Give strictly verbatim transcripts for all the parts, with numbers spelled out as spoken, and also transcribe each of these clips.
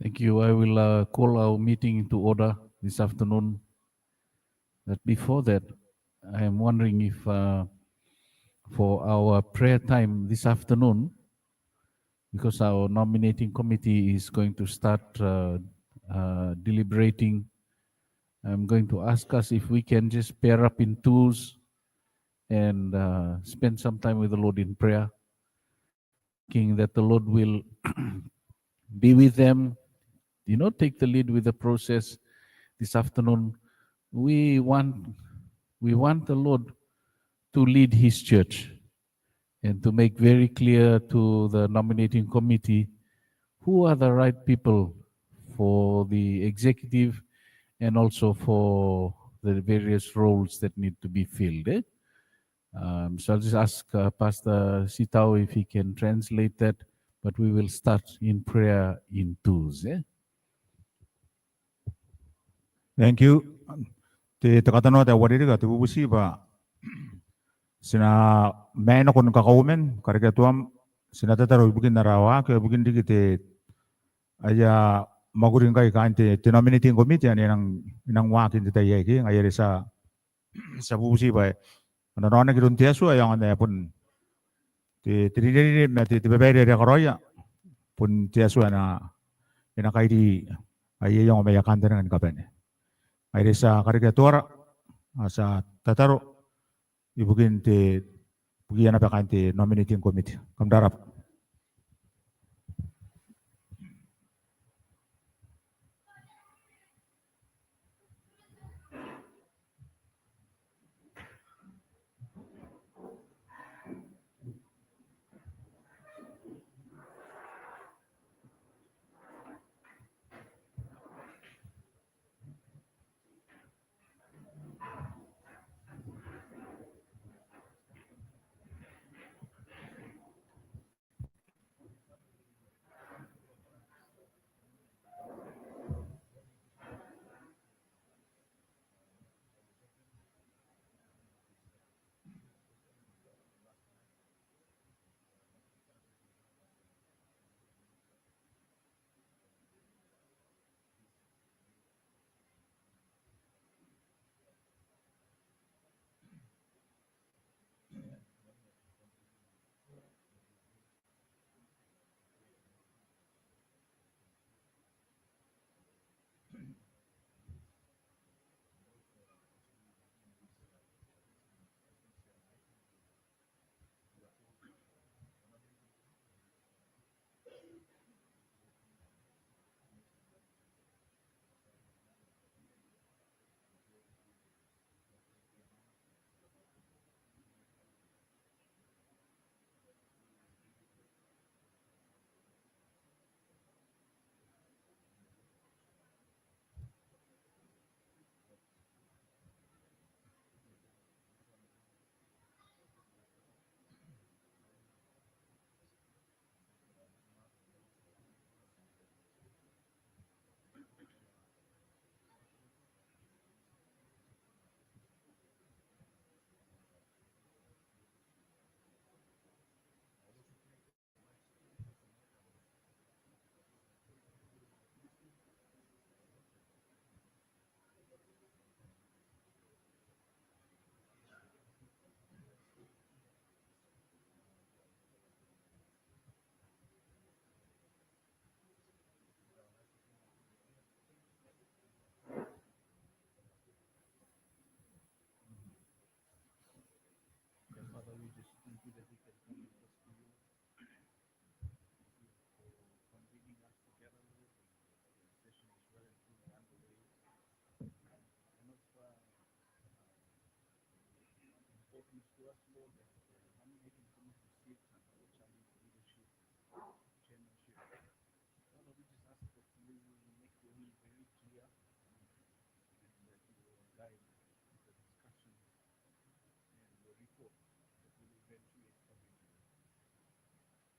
Thank you. I will, uh, call our meeting to order this afternoon. But before that, I am wondering if, uh, for our prayer time this afternoon, because our nominating committee is going to start, uh, uh, deliberating, I'm going to ask us if we can just pair up in twos and, uh, spend some time with the Lord in prayer, thinking that the Lord will be with them, you know, take the lead with the process this afternoon. We want, we want the Lord to lead his church and to make very clear to the nominating committee who are the right people for the executive and also for the various roles that need to be filled, eh? Um, so I'll just ask, uh, Pastor Sitao if he can translate that, but we will start in prayer in twos, eh? Thank you. Te, te katanoata ae uarereke ao te bubuti bwa ti na maenako ni kakauoman, karekea tuam, ti na tataro ibukin ara waaki, ibukin riki te, aia mwakuri ngkai kaain te, te nominating committee ane e nang, e nang waaki n te tai aei, ke ngaia are ti a, ti a bubuti bwa e na raonaki iroun te Atua, e aonga n ae bon te, te rinerine ma te, te babaire are a karaoia, bon te Atua e na, e na kairi aia iango ma aia kantaninga ni kabane. Ngaia are ti a karekea toara, ao ti a tataro ibukin te, ibukiia naba kaain te nominating committee. Kam rabwa. Father, we just thank you that we can come close to you. Thank you for convening us together, Lord. The session is well and truly underway. And also, uh, importance to us, Lord, that the nominating committee sits under the challenge of leadership, chairmanship. Father, we just ask that you will make your will very clear and that you will guide the discussions and the report that will eventually come in.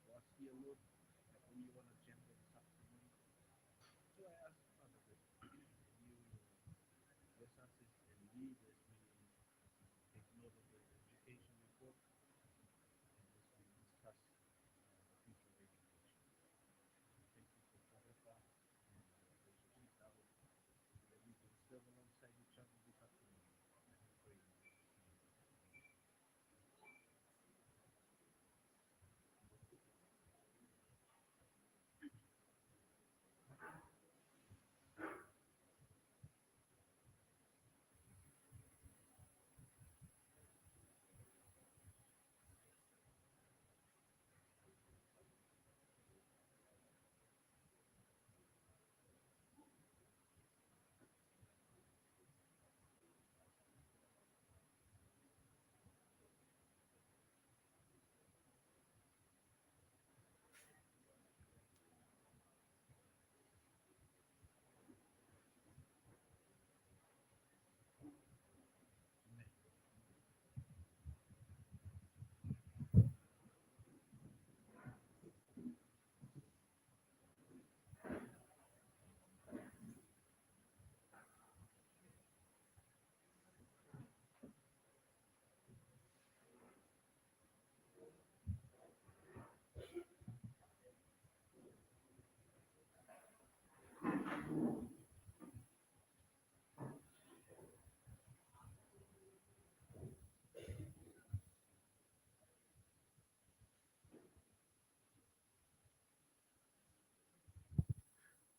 For us here, Lord, we have only one agenda this afternoon. So I ask, Father, that you will bless us and lead as we take note of the education report and as we discuss, uh, the future of education. Thank you for CAREFA and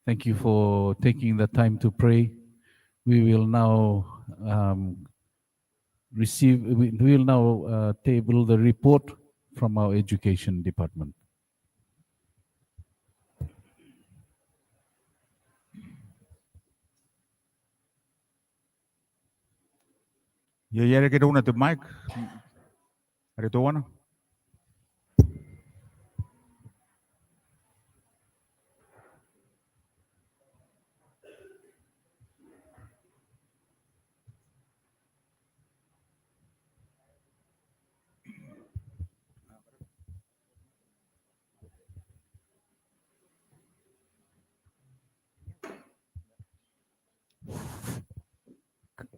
Thank you for taking the time to pray. We will now, um, receive, we will now, uh, table the report from our education department. Iai are e reke irouna te mic are teuana?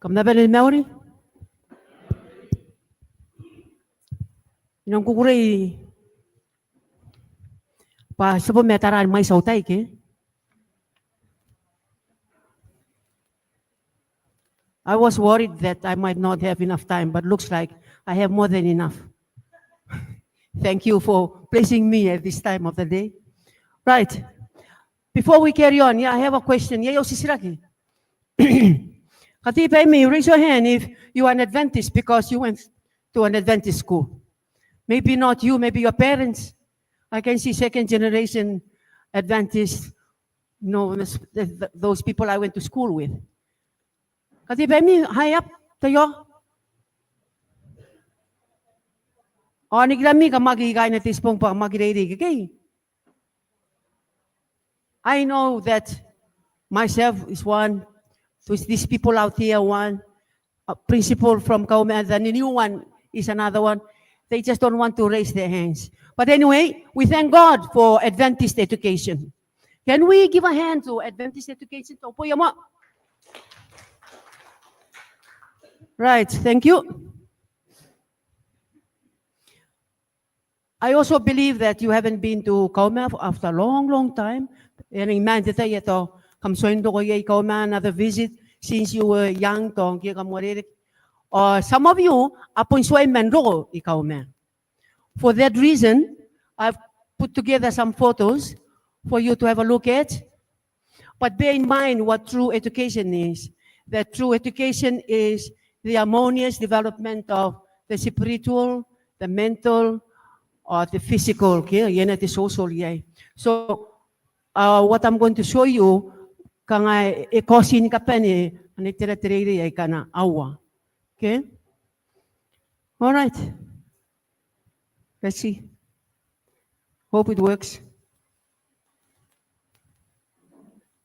Kam na bane ni mauri? I nang kukurei bwa ti a bon mataata ni mwaiti au tai, ke? I was worried that I might not have enough time, but looks like I have more than enough. Thank you for placing me at this time of the day. Right. Before we carry on, yeah, I have a question. Iai au titiraki? Katei baimi, raise your hand if you are an Adventist because you went to an Adventist school. Maybe not you, maybe your parents. I can see second generation Adventist, you know, those, th-, th-, those people I went to school with. Katei baimi, high up, teuaei. Ao nikirami kam aki kaaina te tibong bwa kam aki reirei ikekei. I know that myself is one, those, these people out here one, a principal from Kauma, the new one is another one. They just don't want to raise their hands. But anyway, we thank God for Adventist education. Can we give a hand to Adventist education? Tao bwa iai moa. Right, thank you. I also believe that you haven't been to Kauma for, after a long, long time. E rang man te tai ae tao kam tuai n roko iai i Kauma, another visit since you were young, tao ngke kam uarereke. Or some of you a bon tuai man roko i Kauma. For that reason, I've put together some photos for you to have a look at. But bear in mind what true education is. That true education is the harmonious development of the spiritual, the mental, or the physical, okay? Iai naba te social iai. So, uh, what I'm going to show you, kanga e kaoti ni kabane ana itera te reirei aika a na aua. Okay? All right. Let's see. Hope it works.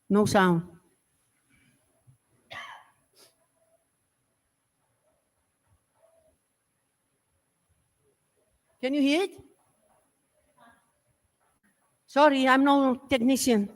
No sound. Can you hear it? Sorry, I'm no technician.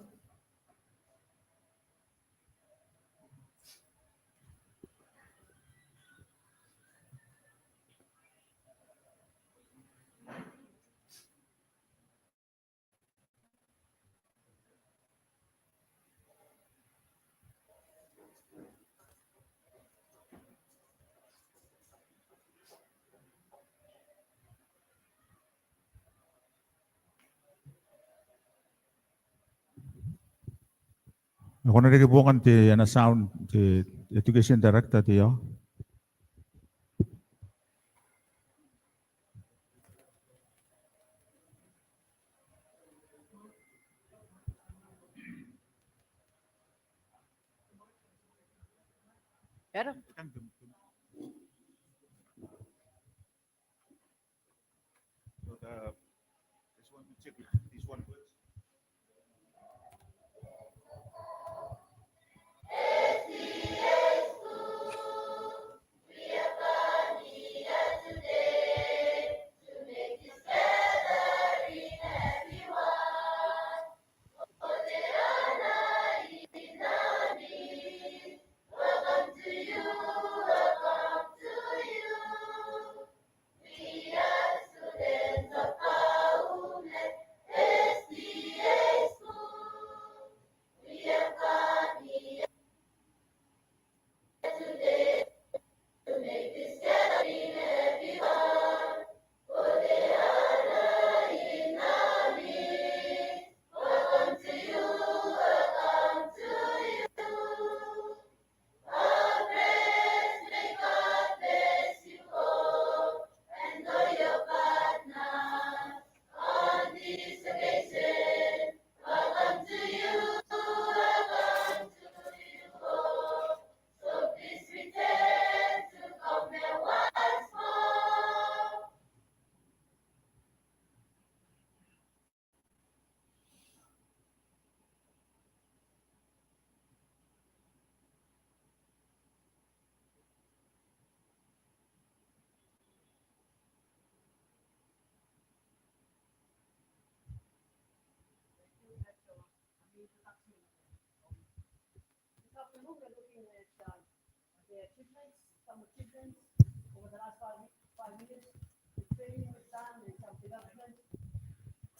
E kona reke buokan te ana sound, te education director te ao. Better? So the, just want to check if this one works.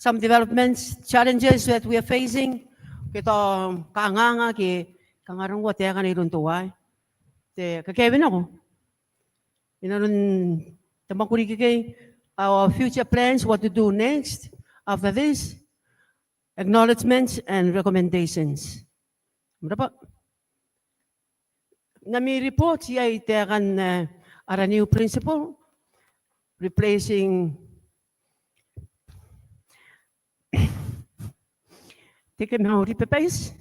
Some developments, challenges that we are facing. Ke tao kanganga ke kangaanga taekana iroun teuaei. Te kakawaki nako inanon te mwakuri ikekei, our future plans, what to do next after this, acknowledgements and recommendations. Ko rabwa. N ami report iai taekan, eh, ara new principal, replacing Tekemau Ribebaiti.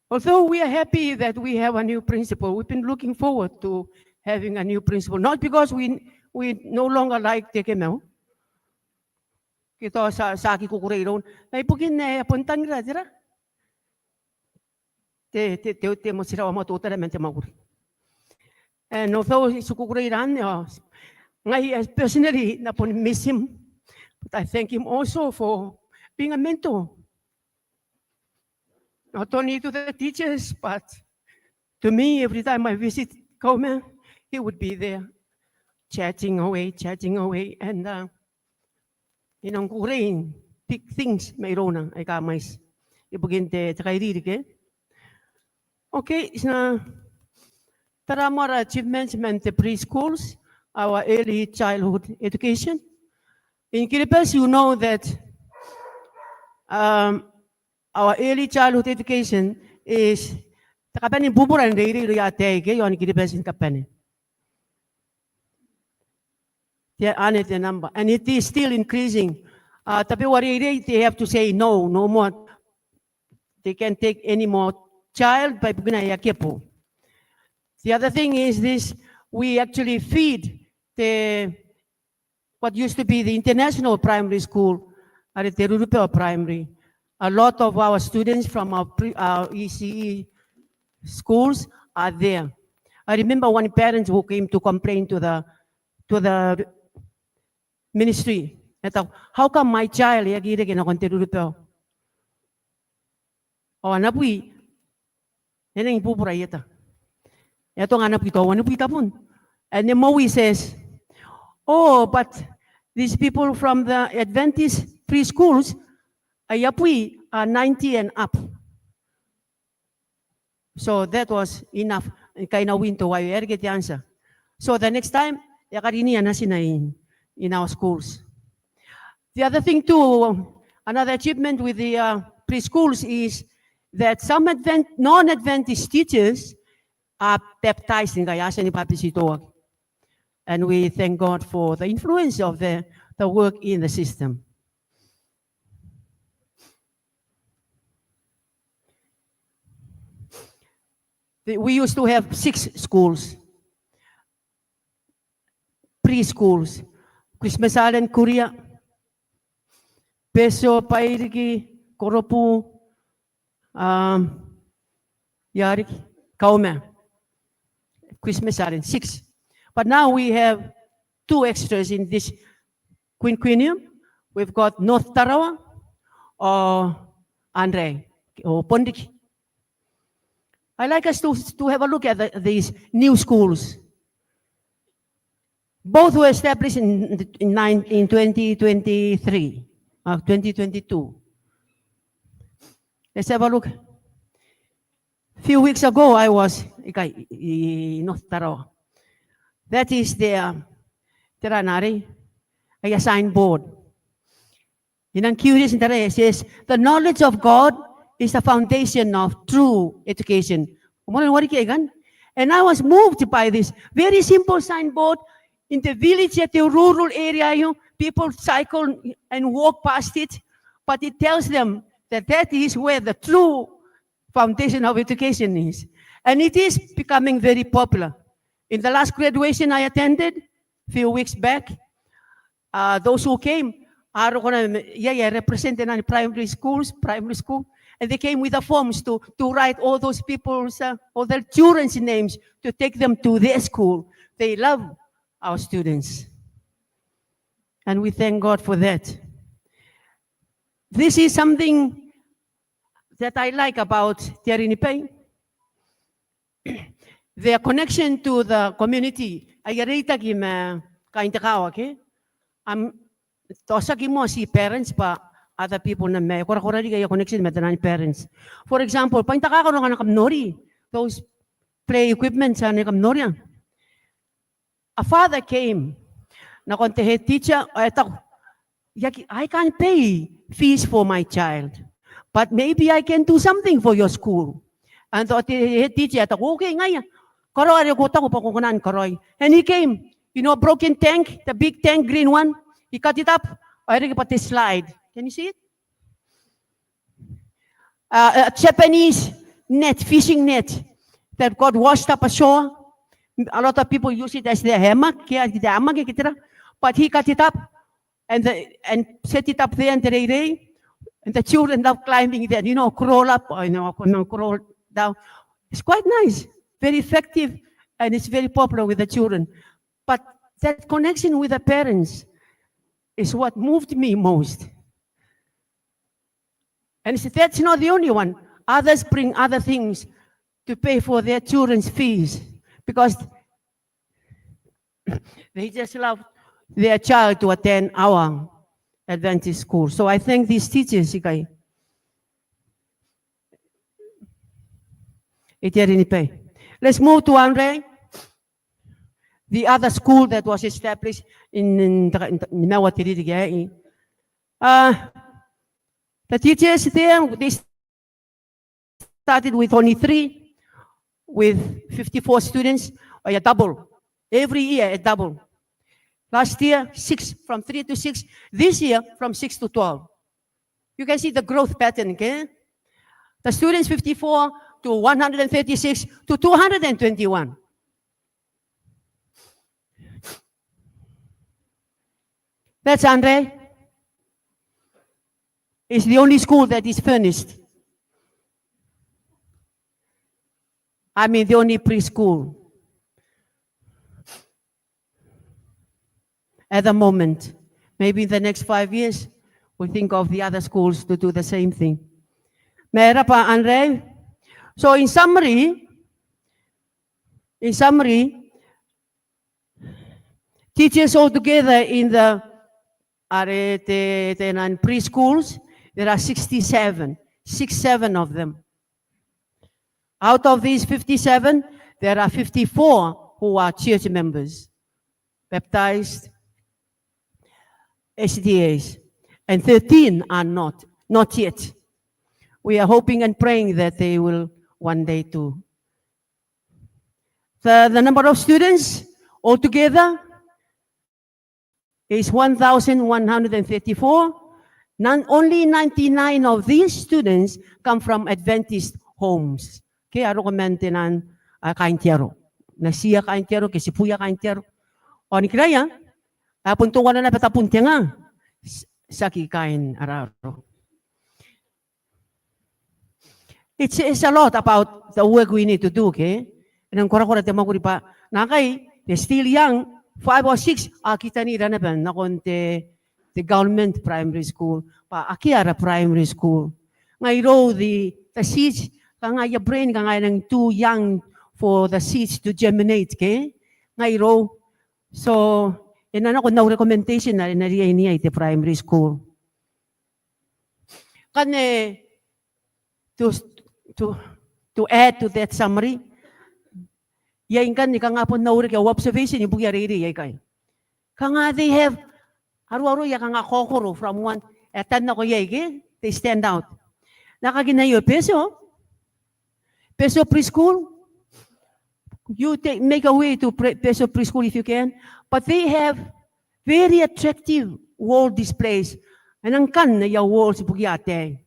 Although we are happy that we have a new principal, we've been looking forward to having a new principal, not because we, we no longer like Tekemau. Ke tao ti a, ti aki kukurei irouna. Ibukin ae e a bon tangira, tera? Te, te, te, te motirawa ma totara man te mwakuri. And although ti kukurei raoi, ngai personally I bon miss him, but I thank him also for being a mentor. Not only to the teachers, but to me, every time I visit Kauma, he would be there, chatting away, chatting away, and, uh, I nang kukurei big things mairouna aika mwaiti ibukin te, te kairiri ke. Okay, ti na tara moa ara achievements man te preschools, our early childhood education. In Kiribati, you know that, um, our early childhood education is, te kabanea ni bubura n reirei irouia ataei ke iaon Kiribati ni kabane. Te, anne te number, and it is still increasing. Uh, tabeua reirei, they have to say no, no more. They can't take any more child bwa ibukina e aki bo. The other thing is this, we actually feed the, what used to be the international primary school, are te Rurubao Primary. A lot of our students from our pre-, our E C E schools are there. I remember one parent who came to complain to the, to the ministry. E taku, "How come my child e aki reke nakon te Rurubao?" Ao ana bwi, e nang bubura ieta. E atonga ana bwi tao wanibwi tabun. And the Maori says, "Oh, but these people from the Adventist preschools, aia bwi are ninety and up." So that was enough. Ngkai I na winto, I will get the answer. So the next time, e a karinia natina in, in our schools. The other thing too, another achievement with the, uh, preschools is that some Advent-, non-Adventist teachers are baptized ngkai a tia ni bwabetitoaki. And we thank God for the influence of the, the work in the system. The, we used to have six schools, preschools. Christmas Island, Kuria, Betio, Bairiki, Korobu, um, Iariki, Kauma. Christmas Island, six. But now we have two extras in this quinquennium. We've got North Tarawa or Anrae or Bonriki. I like us to, to have a look at the, these new schools. Both were established in, in nine, in twenty twenty-three, uh, twenty twenty-two. Let's have a look. Few weeks ago, I was ikai i, i North Tarawa. That is their, tera arei, aia signboard. I nang curious n taraia, it says, "The knowledge of God is the foundation of true education." Ko moan wareki ikanne? And I was moved by this very simple signboard. In the village, at the rural area, you, people cycle and walk past it, but it tells them that that is where the true foundation of education is. And it is becoming very popular. In the last graduation I attended a few weeks back, uh, those who came are gonna, yeah, yeah, representing primary schools, primary school. And they came with the forms to, to write all those people's, uh, all their children's names to take them to their school. They love our students. And we thank God for that. This is something that I like about Te Arinibay. Their connection to the community. Aia reitaki ma kaain te kaawa, ke? Am, tao tiaki moa ti parents bwa other people, ma e korakora riki aia connection ma taian parents. For example, bwain takakaro ngkana kam noria those play equipments anne, kam noria. A father came nakon te head teacher, ao e taku, "I can pay fees for my child, but maybe I can do something for your school." And the head teacher e taku, "Okay, ngaia, karaoa are ko taku bwa ko kona ni karaoi." And he came, you know, broken tank, the big tank, green one. He cut it up, ao e reke bwa te slide. Can you see it? Uh, a Japanese net, fishing net, that got washed up ashore. A lot of people use it as their hammock, ke, their hammock, et cetera. But he cut it up and the, and set it up there in the reirei. And the children love climbing there, you know, crawl up, or, you know, crawl down. It's quite nice, very effective, and it's very popular with the children. But that connection with the parents is what moved me most. And it's, that's not the only one. Others bring other things to pay for their children's fees because they just love their child to attend our Adventist school. So I thank these teachers, ikai. Iterini bai. Let's move to Andre. The other school that was established in, in, in, in nimaua te ririki aei. Uh, the teachers there, they started with only three, with fifty-four students, or a double. Every year, a double. Last year, six, from three to six. This year, from six to twelve. You can see the growth pattern, okay? The students, fifty-four to one hundred thirty-six to two hundred twenty-one. That's Andre. It's the only school that is furnished. I mean, the only preschool at the moment. Maybe in the next five years, we think of the other schools to do the same thing. Ma e rabwa Andre. So in summary, in summary, teachers altogether in the, are te, te non-preschools, there are sixty-seven, six seven of them. Out of these fifty-seven, there are fifty-four who are church members, baptized, S D As, and thirteen are not, not yet. We are hoping and praying that they will one day too. The, the number of students altogether is one thousand one hundred thirty-four. None, only ninety-nine of these students come from Adventist homes. Ke a roko man te naan, a, kaain te aro. Natiia kaain te aro, ke tibuia kaain te aro. Ao nikiraia, a bon teuana naba tabun te nga, ti-, tiaki kaain ara aro. It's, it's a lot about the work we need to do, ke? E nang korakora te mwakuri bwa naakai, they're still young, five or six, a kitanira naba nakon te, te government primary school, bwa akea ara primary school. Ngai irou the, the seeds, kanga aia brain, kanga e nang too young for the seeds to germinate, ke? Ngai irou. So, e na nako n au recommendation are e na riai n iai te primary school. Ngkanne, to, to, to add to that summary, iai ngkanne kanga bon au reke au observation ibukia reirei aikai. Kanga they have, aroaroia kanga kaokoro from one, e a tia n nako iai ke, they stand out. N na kakinna aio Betio, Betio Preschool, you take, make a way to pre-, Betio Preschool if you can, but they have very attractive wall displays. E nang kan aia walls ibukia ataei.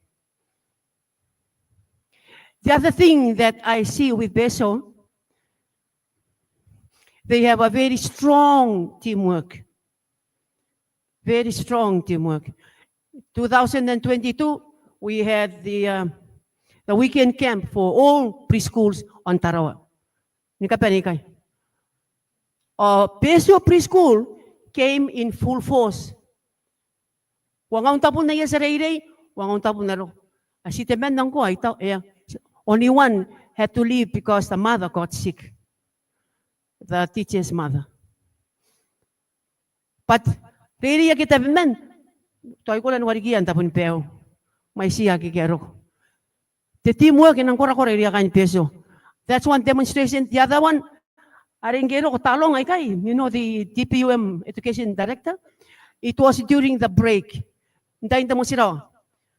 The other thing that I see with Betio, they have a very strong teamwork. Very strong teamwork. Two thousand twenty-two, we had the, uh, the weekend camp for all preschools on Tarawa. Ni kabane ikai. Uh, Betio Preschool came in full force. Uangaun tabun aia tia reirei, uangaun tabun aia aro. A ti temanna ngkoa, I tau, ea. Only one had to leave because the mother got sick. the teacher's mother. But reirei ake tabeman, tao I kona ni warikia n taboni baiu, mwaitiia ake a roko. Te teamwork e nang korakora irouia kaain Betio. That's one demonstration. The other one, are ngke e roko Talong aikai, you know, the D P U M education director, it was during the break, n tain te motirawa.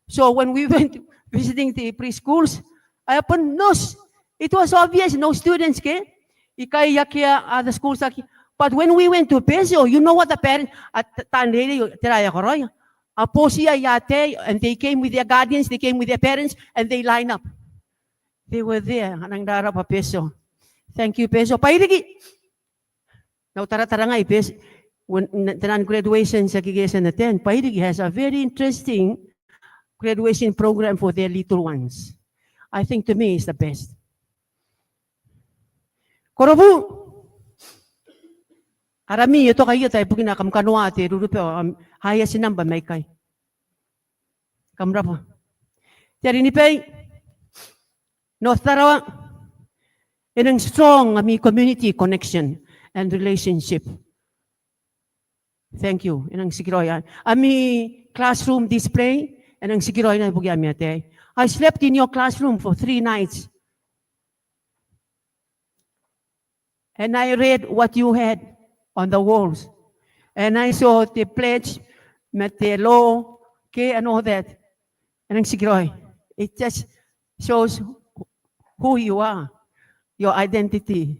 So when we went visiting the preschools, ae bon no, it was obvious, no students ke, ikai akea, other schools akea. But when we went to Betio, you know what the parents, a, taan reirei, tera ae a karaoia? A bootiia ataei, and they came with their guardians, they came with their parents, and they line up. They were there, a nang rarabwa Betio. Thank you, Betio. Bwa e riki, n au taratara ngai, Betio, when, n, taian graduation, ti a kekeiaki n attend, bwa e riki has a very interesting graduation program for their little ones. I think to me it's the best. Korobu, ara mi e toka ieta ibukina kam kanoa te rurubao, am, highest number mai ikai. Kam rabwa. Te Air Ninibai, North Tarawa, e nang strong ami community connection and relationship. Thank you. E nang tikiraoi ami classroom display, e nang tikiraoi naba ibukia ami ataei. I slept in your classroom for three nights. And I read what you had on the walls. And I saw the pledge, ma te law, ke, and all that. E nang tikiraoi. It just shows who you are, your identity.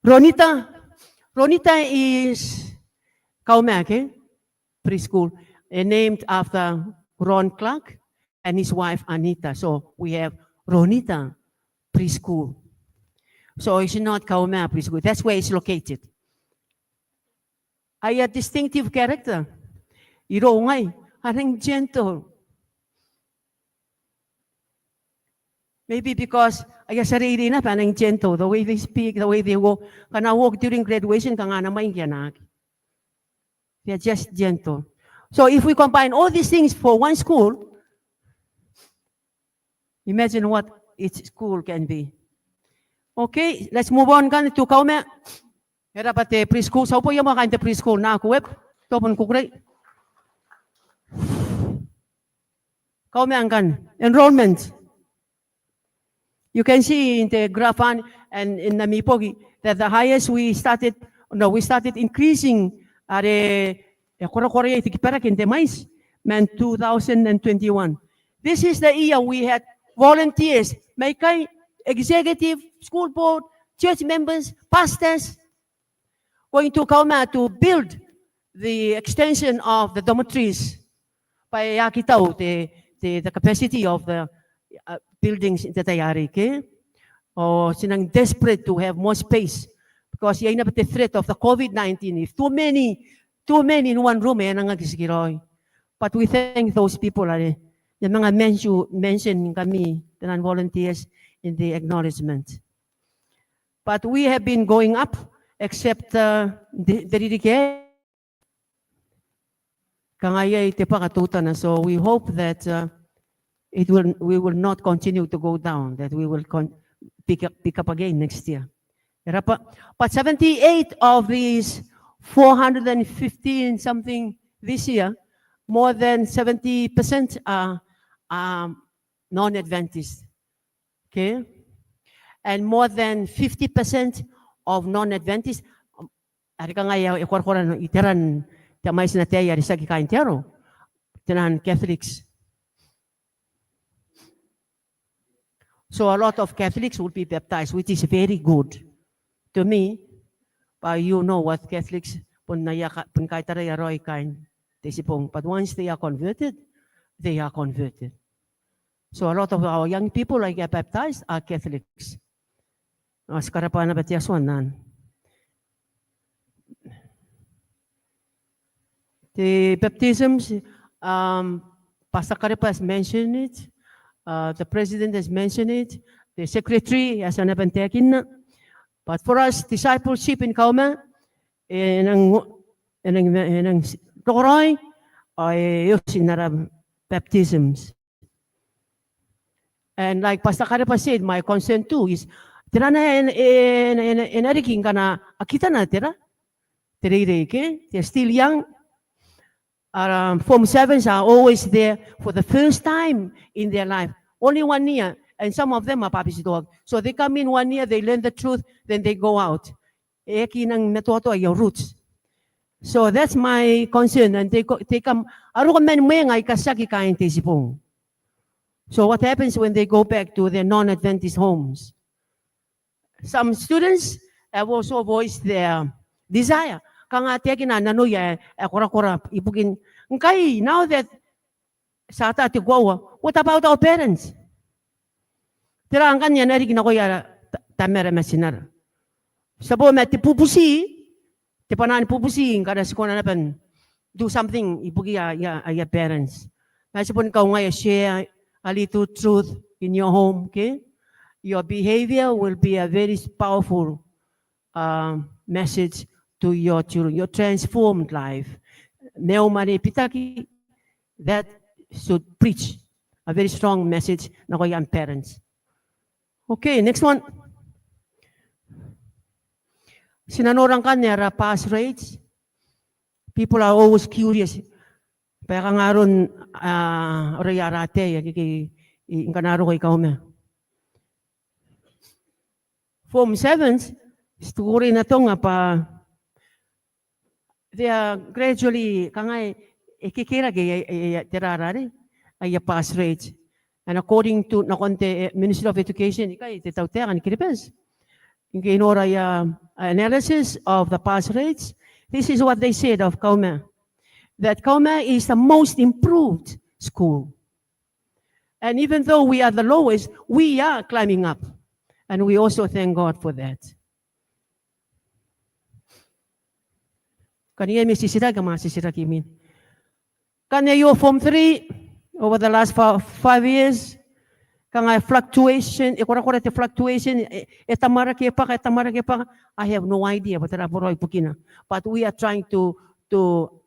Ronita, Ronita is Kauma, ke? Preschool, eh, named after Ron Clark and his wife Anita. So we have Ronita Preschool. So it's not Kauma Preschool. That's where it's located. Aia distinctive character. Irou ngai, a nang gentle. Maybe because aia tia reirei naba a nang gentle, the way they speak, the way they walk. Ngkana walk during graduation, kanga a na mwaing ke a na aki. They are just gentle. So if we combine all these things for one school, imagine what each school can be. Okay, let's move on ngkanne to Kauma. E rabwa te preschool, ti a uboia moa kaain te preschool, nako web, tobun kukurei. Kauma ngkanne, enrollment. You can see in the graph and, and in ami boki that the highest we started, no, we started increasing are, e korakoraia te kibaraki n te mwaiti, man two thousand and twenty-one. This is the year we had volunteers, mai ikai, executive, school board, church members, pastors, going to Kauma to build the extension of the dormitories. Bwa e aki tau te, te, the capacity of the, uh, buildings n te tai arei, ke? Ao ti nang desperate to have more space because iai naba te threat of the COVID nineteen. If too many, too many in one room, e nang aki tikiraoi. But we thank those people are, e a manga mention, mention ngkami, taian volunteers in the acknowledgement. But we have been going up, except, uh, the, the ririki aei. Kanga iai te bwaka teutana, so we hope that, uh, it will, we will not continue to go down, that we will con-, pick up, pick up again next year. E rabwa, but seventy-eight of these four hundred and fifteen something this year, more than seventy percent are, are non-Adventist. Okay? And more than fifty percent of non-Adventists, um, are kanga e korakora n iteran te mwaiti n ataei are tiaki kaain te aro, taian Catholics. So a lot of Catholics will be baptized, which is very good to me. But you know what Catholics, bon aia ka-, bon kaitaraia raoi kaain te tibong. But once they are converted, they are converted. So a lot of our young people, like, are baptized, are Catholics. Ao ti karabwa naba te Atua n anne. The baptisms, um, Pastor Karepa has mentioned it, uh, the president has mentioned it, the secretary has naba n taekinna. But for us, discipleship in Kauma, e nang, e nang, e nang rokoroi, ao e oti n ara baptisms. And like Pastor Karepa said, my concern too is Tera ae e na, e na, e na, e na riki ngkana a kitana tera, te reirei ke, they are still young. Ara form sevens are always there for the first time in their life. Only one year, and some of them are papititoaki. So they come in one year, they learn the truth, then they go out. E aki nang matoatoa aia roots. So that's my concern, and they co-, they come, a roko man mwenga aika tiaki kaain te Itibong. So what happens when they go back to their non-Adventist homes? Some students have also voiced their desire. Kanga a taekina nanoia ae korakora ibukin ngkai, now that ti a ata te koaua, what about our parents? Tera ngkanne ae na riki nakoia ta-, tamara ma tinara? Ti a bo ma te bubuti, te bwanaa ni bubuti ngkana ti kona naba n do something ibukiia aia, aia parents. Ma ti boni kaungaia, share a little truth in your home, okay? Your behavior will be a very powerful, uh, message to your children, your transformed life. Maium are bitaki, that should preach a very strong message nakoia am parents. Okay, next one. Ti na nora ngkanne ara pass rates. People are always curious bwa e kanga aron, ah, aroia ara ataei akekei, i, ngkana a roko i Kauma. Form sevens, ti kukurei n atongnga bwa they are gradually, kanga e, e kekerake, e, e, e, tera arei, aia pass rate. And according to, nakon te, eh, Ministry of Education, ikai te tautaeka ni Kiribati, ngke e nora aia, uh, analysis of the pass rates, this is what they said of Kauma, that Kauma is the most improved school. And even though we are the lowest, we are climbing up. And we also thank God for that. Ngkana iai ami titiraki, kam a titiraki imwin. Ngkanne aio form three, over the last fi-, five years, kanga fluctuation, e korakora te fluctuation, e, e tamwarake e bwaka, e tamwarake e bwaka. I have no idea bwa tera ae boraoi ibukina. But we are trying to, to,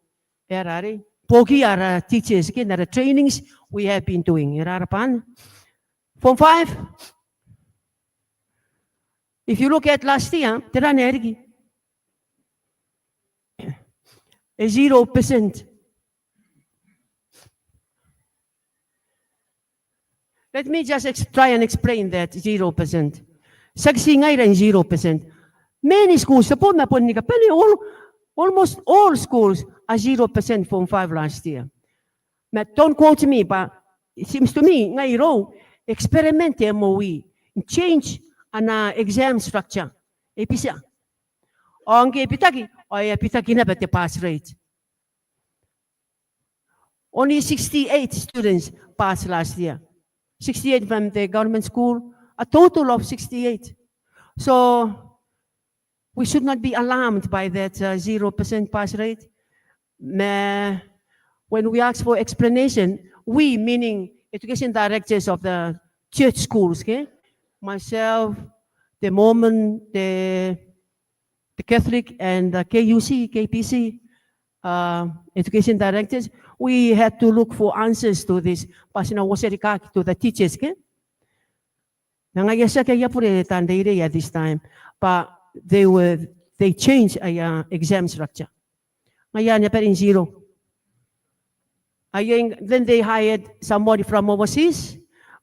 e, ara, are, buokiia ara teachers ke n ara trainings we have been doing. E rarabana. Form five. If you look at last year, tera ae riki? A zero percent. Let me just ex-, try and explain that zero percent. Tiaki ti ngaira n zero percent. Many schools, ti a bon, ma bon ni kabane, all, almost all schools are zero percent form five last year. Ma don't quote me, but it seems to me, ngai irou, experiment te MOE, change ana exam structure. E bitia. Ao ngke e bitaki, ao e a bitaki naba te pass rate. Only sixty-eight students passed last year. Sixty-eight from the government school, a total of sixty-eight. So, we should not be alarmed by that, uh, zero percent pass rate. Ma, when we ask for explanation, we, meaning education directors of the church schools, okay? Myself, the Mormon, the, the Catholic, and the K U C, K B C, uh, education directors, we had to look for answers to this. Bwa ti na uotia rikaaki to the teachers, okay? Ma ngaia tiaki aia bure taan reirei at this time, but they were, they changed aia exam structure. Ngaia anne bwa e zero. Aia, then they hired somebody from overseas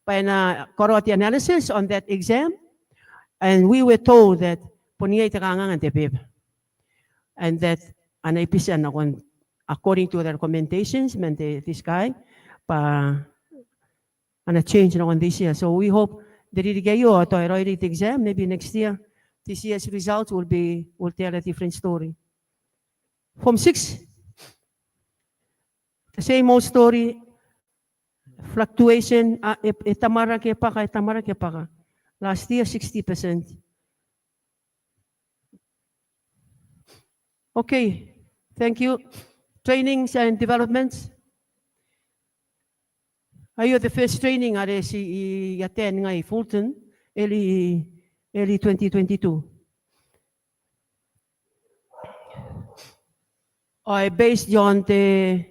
bwa e na karaoa te analysis on that exam, and we were told that bon iai te kanganga n te beba, and that a na bitia nakon, according to the recommendations man te, this guy, bwa a na change nakon this year. So we hope te ririki aio ao tao e raoiroi te exam, maybe next year, this year's results will be, will tell a different story. Form six, the same old story, fluctuation, a, e, e tamwarake e bwaka, e tamwarake e bwaka. Last year, sixty percent. Okay, thank you. Trainings and developments. Aio the first training are ti, I attend ngai i Fulton, early, early twenty twenty-two. Are based on the,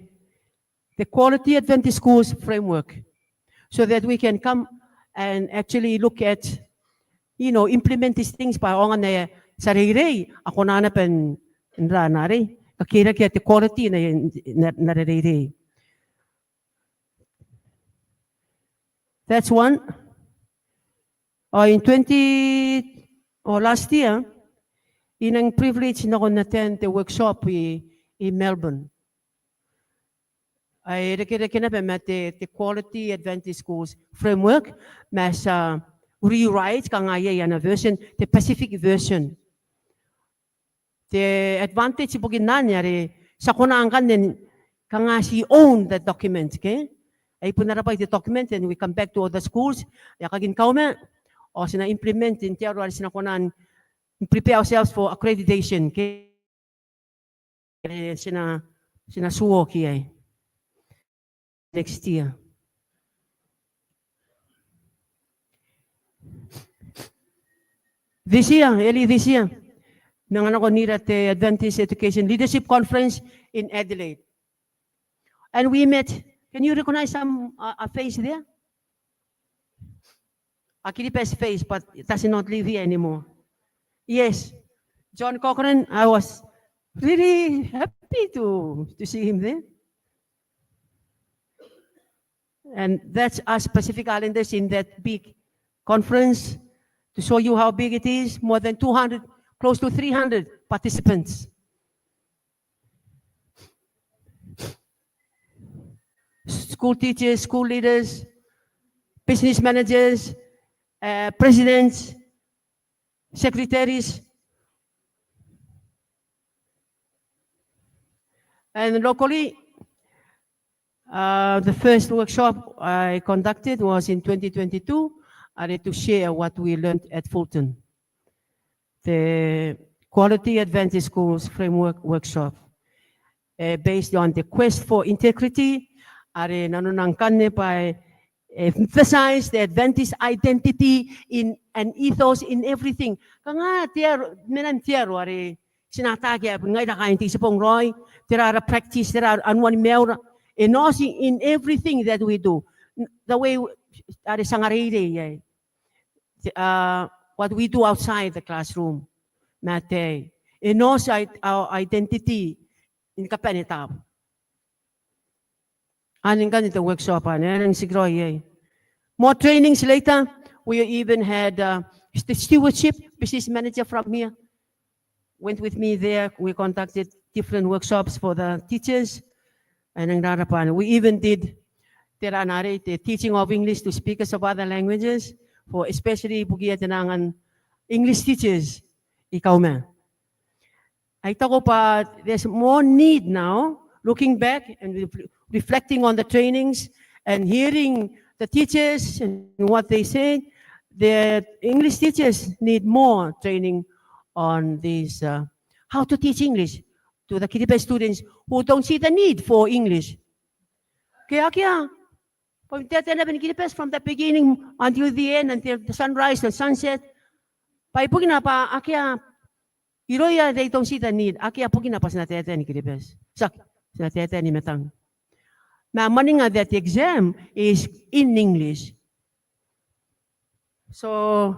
the Quality Adventist Schools framework, so that we can come and actually look at you know, implement these things bwa aonga n ae ti a reirei, a kona naba n, n ra n arei, kakerakea te quality n, n, n ara reirei. That's one. Ao in twenty, ao last year, I nang privilege n nako n attend te workshop i, i Melbourne. Ae e irekereke naba ma te, te Quality Adventist Schools Framework, ma ti a rewrite, kanga iai ana version, te Pacific version. Te advantage ibukin anne are ti a kona ngkanne kanga ti own the document, ke? Ai bon ara bwai te document, and we come back to other schools, e a kakin kauma, ao ti na implement n te aro are ti na kona n prepare ourselves for accreditation, ke? E, ti na, ti na tuoaki iai next year. This year, early this year, manga nako n ira te Adventist Education Leadership Conference in Adelaide. And we met. Can you recognize some, uh, a face there? A Kiribati face, but it does not live here anymore. Yes. John Cochran, I was really happy to, to see him there. And that's us Pacific Islanders in that big conference, to show you how big it is, more than two hundred, close to three hundred participants. School teachers, school leaders, business managers, uh, presidents, secretaries. And locally, uh, the first workshop I conducted was in twenty twenty-two, are to share what we learned at Fulton. The Quality Adventist Schools Framework Workshop, uh, based on the quest for integrity, are nanona ngkanne bwa e emphasize the Adventist identity in an ethos in everything. Kanga te aro, mena n te aro are ti na ataaki ae bon ngaira kaain te itibong raoi, tera ara practice, tera anuan maiura, e na oti in everything that we do. N-, the way w-, are ti angareirei iai. Te, uh, what we do outside the classroom. Ma te, e na oti i-, our identity ni kabane taabo. Anne ngkanne te workshop anne, e nang tikiraoi iai. More trainings later, we even had, uh, the stewardship business manager from here went with me there. We conducted different workshops for the teachers. E nang rarabwa anne. We even did, tera n arei, the teaching of English to speakers of other languages, for especially ibukia te nang English teachers i Kauma. I talk about there's more need now, looking back and re-, reflecting on the trainings and hearing the teachers and what they said. The English teachers need more training on this, uh, how to teach English to the Kiribati students who don't see the need for English. Ke akea, bwa te, te, te, Kiribati from the beginning until the end, until the sunrise and sunset. Bwa ibukina bwa akea irouia, they don't see the need. Akea bukina bwa ti na taetae ni Kiribati. Tiaki, ti na taetae ni matang. Ma mwaninga that the exam is in English. So,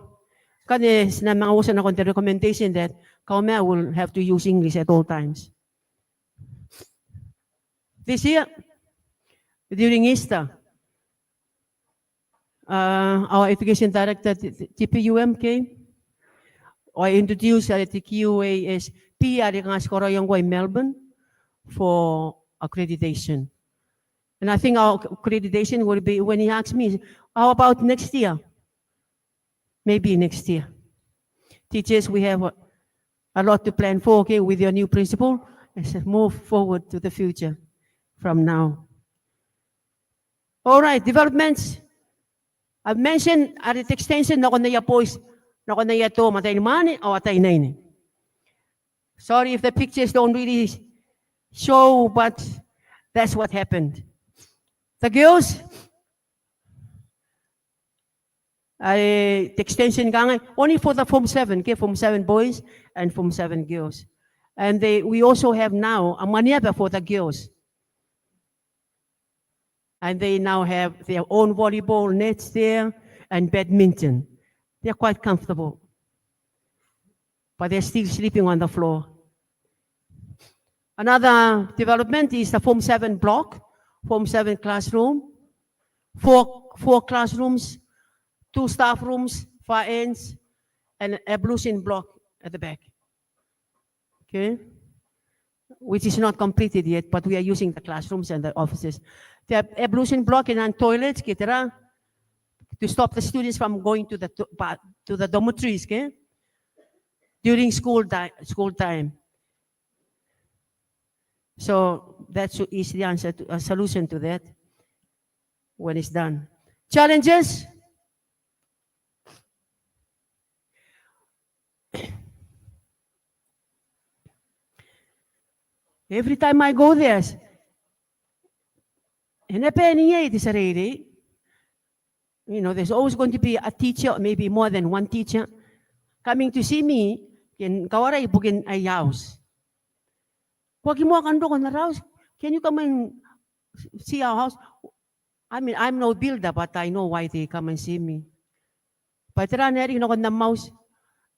ngkanne ti na manga uotia nakon the recommendation that Kauma will have to use English at all times. This year, during Easter, uh, our education director, T-, T-, T P U M, came. I introduced, uh, the Q A S P, are kanga ti karaoia ngkoa i Melbourne for accreditation. And I think our accreditation will be, when he asked me, "How about next year?" Maybe next year. Teachers, we have a, a lot to plan for, okay, with your new principal. Let's move forward to the future from now. All right, developments. I've mentioned are te extension nakon aia boys, nakon aia toma ataeinimwaane ao ataeinnaine. Sorry if the pictures don't really show, but that's what happened. The girls, are te extension kangai, only for the form seven, ke, form seven boys and form seven girls. And they, we also have now a mwaneaba for the girls. And they now have their own volleyball nets there and badminton. They're quite comfortable. but they're still sleeping on the floor. Another development is the Form seven block, Form seven classroom, four, four classrooms, two staff rooms, far ends, and ablution block at the back. Okay? Which is not completed yet, but we are using the classrooms and the offices. The ab-, ablution block and toilets, ke tera, to stop the students from going to the to-, ba-, to the dormitories, okay? During school ti-, school time. So that sho-, is the answer to, a solution to that when it's done. Challenges? Every time I go there, e na bane iai te tia reirei. You know, there's always going to be a teacher, maybe more than one teacher, coming to see me, ke n kawarai ibukin aia house. Ko aki moa kan roko n ara house? Can you come and see our house? I mean, I'm no builder, but I know why they come and see me. Bwa tera ae e riki nakon am house?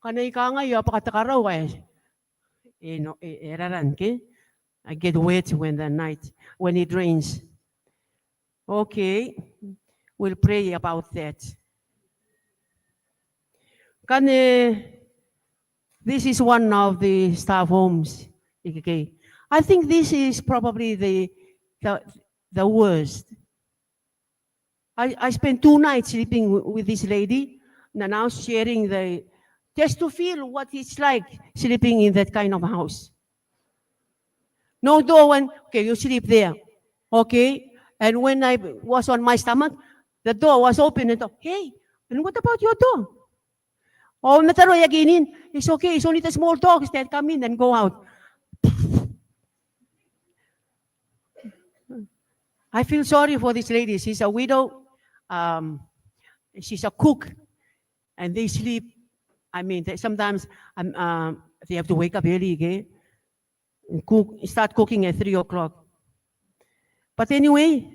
Ngkana I kangai ao bwaka te karau ae e, no, e, e raran, ke? I get wet when the night, when it rains. Okay, we'll pray about that. Ngkanne, this is one of the staff homes ikekei. I think this is probably the, the, the worst. I, I spent two nights sleeping w-, with this lady, and now sharing the, just to feel what it's like sleeping in that kind of house. No door when, okay, you sleep there. Okay. And when I was on my stomach, the door was open and thought, "Hey, and what about your door?" Oh, mataro e aki inin. "It's okay. It's only the small dogs that come in and go out." I feel sorry for this lady. She's a widow. Um, she's a cook. And they sleep. I mean, they, sometimes, um, um, they have to wake up early, okay? And cook, start cooking at three o'clock. But anyway,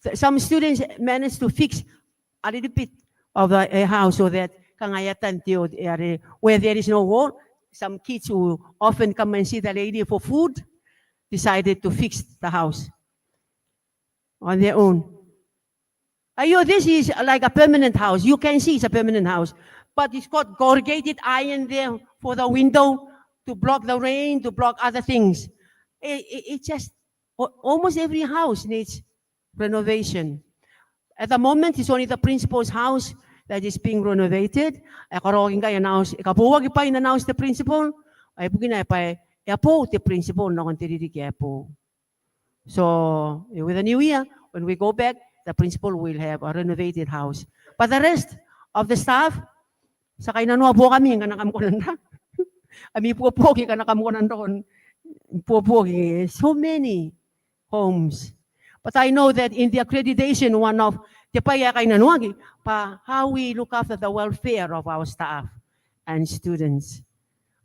th-, some students manage to fix a little bit of the, a house so that kangai atan te o, are, where there is no wall. Some kids who often come and see the lady for food decided to fix the house on their own. Aio, this is like a permanent house. You can see it's a permanent house. But it's got corrugated iron there for the window to block the rain, to block other things. It, it, it's just, a-, almost every house needs renovation. At the moment, it's only the principal's house that is being renovated. E karaoaki ngkai ana house, e kabouaki bwain ana house te principal. Ai bukina bwa e a boou te principal nakon te ririki ae boou. So, eh, with the new year, when we go back, the principal will have a renovated house. But the rest of the staff, ti a kainnanoa buokami ngkana kam kona n ra-, ami buobuoki ngkana kam kona n roko n buobuoki, eh, so many homes. But I know that in the accreditation, one of te bwai ae kainnanoaki, bwa how we look after the welfare of our staff and students.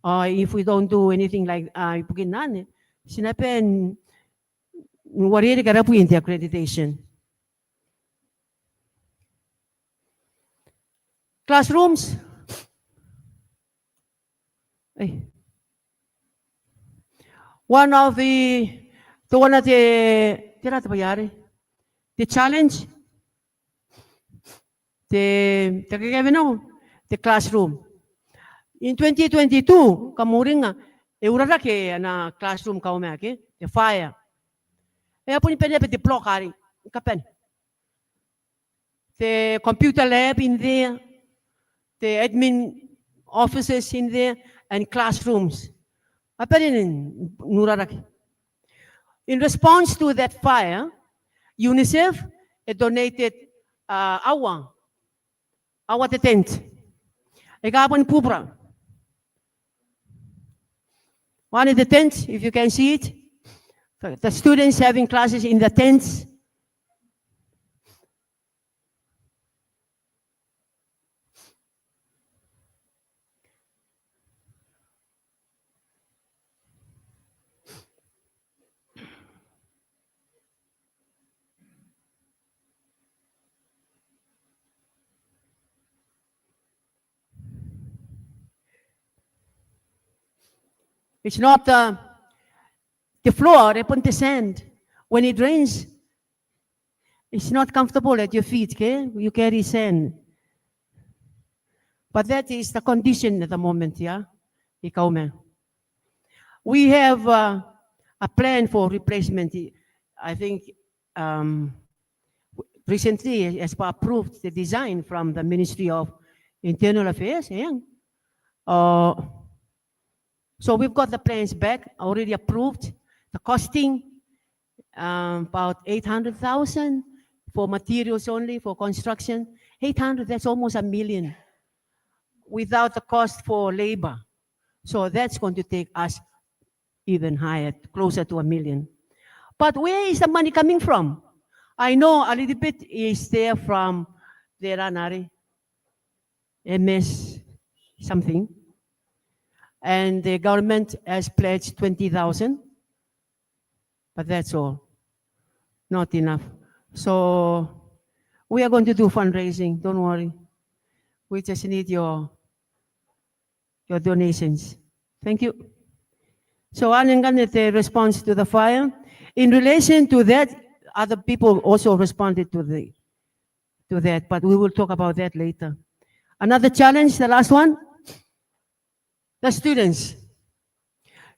Uh, if we don't do anything like, uh, ibukin anne, ti na bane n uarereke ara bwai n te accreditation. Classrooms. Eh. One of the, teuana te, tera te bwai are, the challenge, te, te kekebe nako, the classroom. In twenty twenty-two, kam uringnga, e urarake ana classroom Kauma ke, the fire. E a boni bane naba te block arei, ni kabane. The computer lab in there, the admin offices in there, and classrooms. A bane n urarake. In response to that fire, UNICEF, eh, donated, uh, aua, aua te tent. E kabane bubura. One of the tents, if you can see it, the, the students having classes in the tents. It's not, uh, the floor, e bon te sand. When it rains, it's not comfortable at your feet, okay? You carry sand. But that is the condition at the moment, yeah? I Kauma. We have, uh, a plan for replacement. I think, um, recently has approved the design from the Ministry of Internal Affairs, yeah? Uh, so we've got the plans back, already approved. The costing, um, about eight hundred thousand for materials only, for construction. Eight hundred, that's almost a million without the cost for labor. So that's going to take us even higher, closer to a million. But where is the money coming from? I know a little bit is there from the Ranari, M S something. And the government has pledged twenty thousand. But that's all. Not enough. So we are going to do fundraising. Don't worry. We just need your, your donations. Thank you. So, anne ngkanne the response to the fire. In relation to that, other people also responded to the, to that, but we will talk about that later. Another challenge, the last one, the students.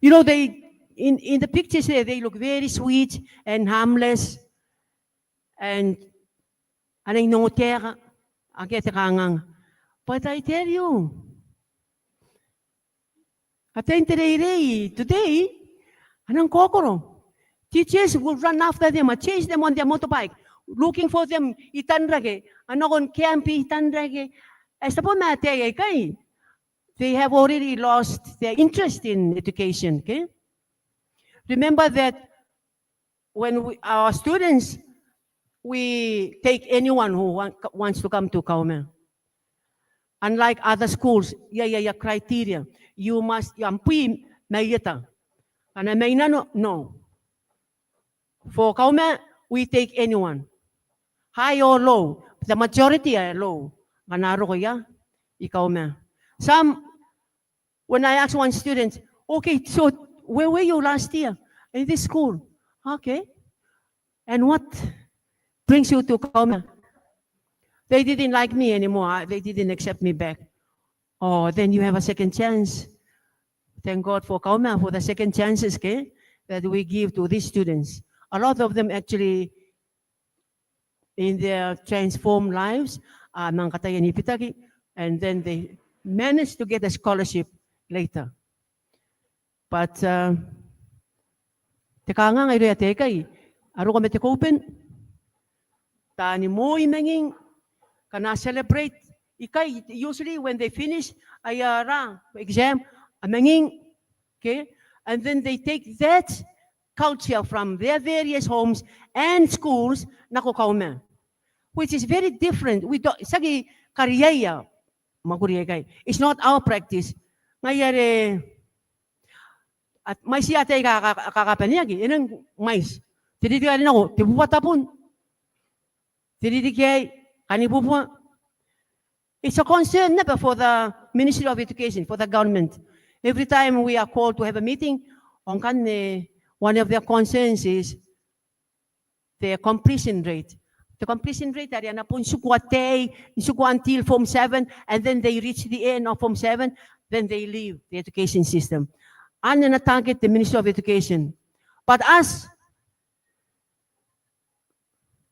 You know, they, in, in the pictures there, they look very sweet and harmless. And a nang oteaka, akea te kanganga. But I tell you, ataein te reirei today, a nang kokoro. Teachers will run after them and chase them on their motorbike, looking for them i Tanrake, a nako n camp i Tanrake. E tabe ma ataei aikai, they have already lost their interest in education, okay? Remember that when we, our students, we take anyone who want, wants to come to Kauma. Unlike other schools, iai, iai, iai criteria. You must, you am pui mai eta. Ana mai nano, no. For Kauma, we take anyone. High or low, the majority are low. Ngkana a roko ia i Kauma. Some, when I ask one student, "Okay, so where were you last year?" "In this school." "Okay. And what brings you to Kauma?" "They didn't like me anymore. Uh, they didn't accept me back." "Oh, then you have a second chance." Thank God for Kauma, for the second chances, okay, that we give to these students. A lot of them actually, in their transformed lives, a manga kataia ni bitaki, and then they manage to get a scholarship later. But, uh, te kanganga irouia ataei aikai, a roko ma te koben, taani moi manging, ngkana a celebrate ikai, usually when they finish aia ra exam, a manging, okay? And then they take that culture from their various homes and schools nako Kauma, which is very different. We don't, tiaki kariaia mwakuri aikai. It's not our practice. Ngaia are, a, mwaiti ataei aika a ka, ka, kakabaneaki, e nang mwaiti. Te ririki ae nako, te bubua tabun. Te ririki aei, kani bubua. It's a concern naba for the Ministry of Education, for the government. Every time we are called to have a meeting, ngkanne, one of their concerns is the completion rate. The completion rate are ana bon tiku ataei, tiku until form seven, and then they reach the end of form seven, then they leave the education system. Anne ana target the Ministry of Education. But us,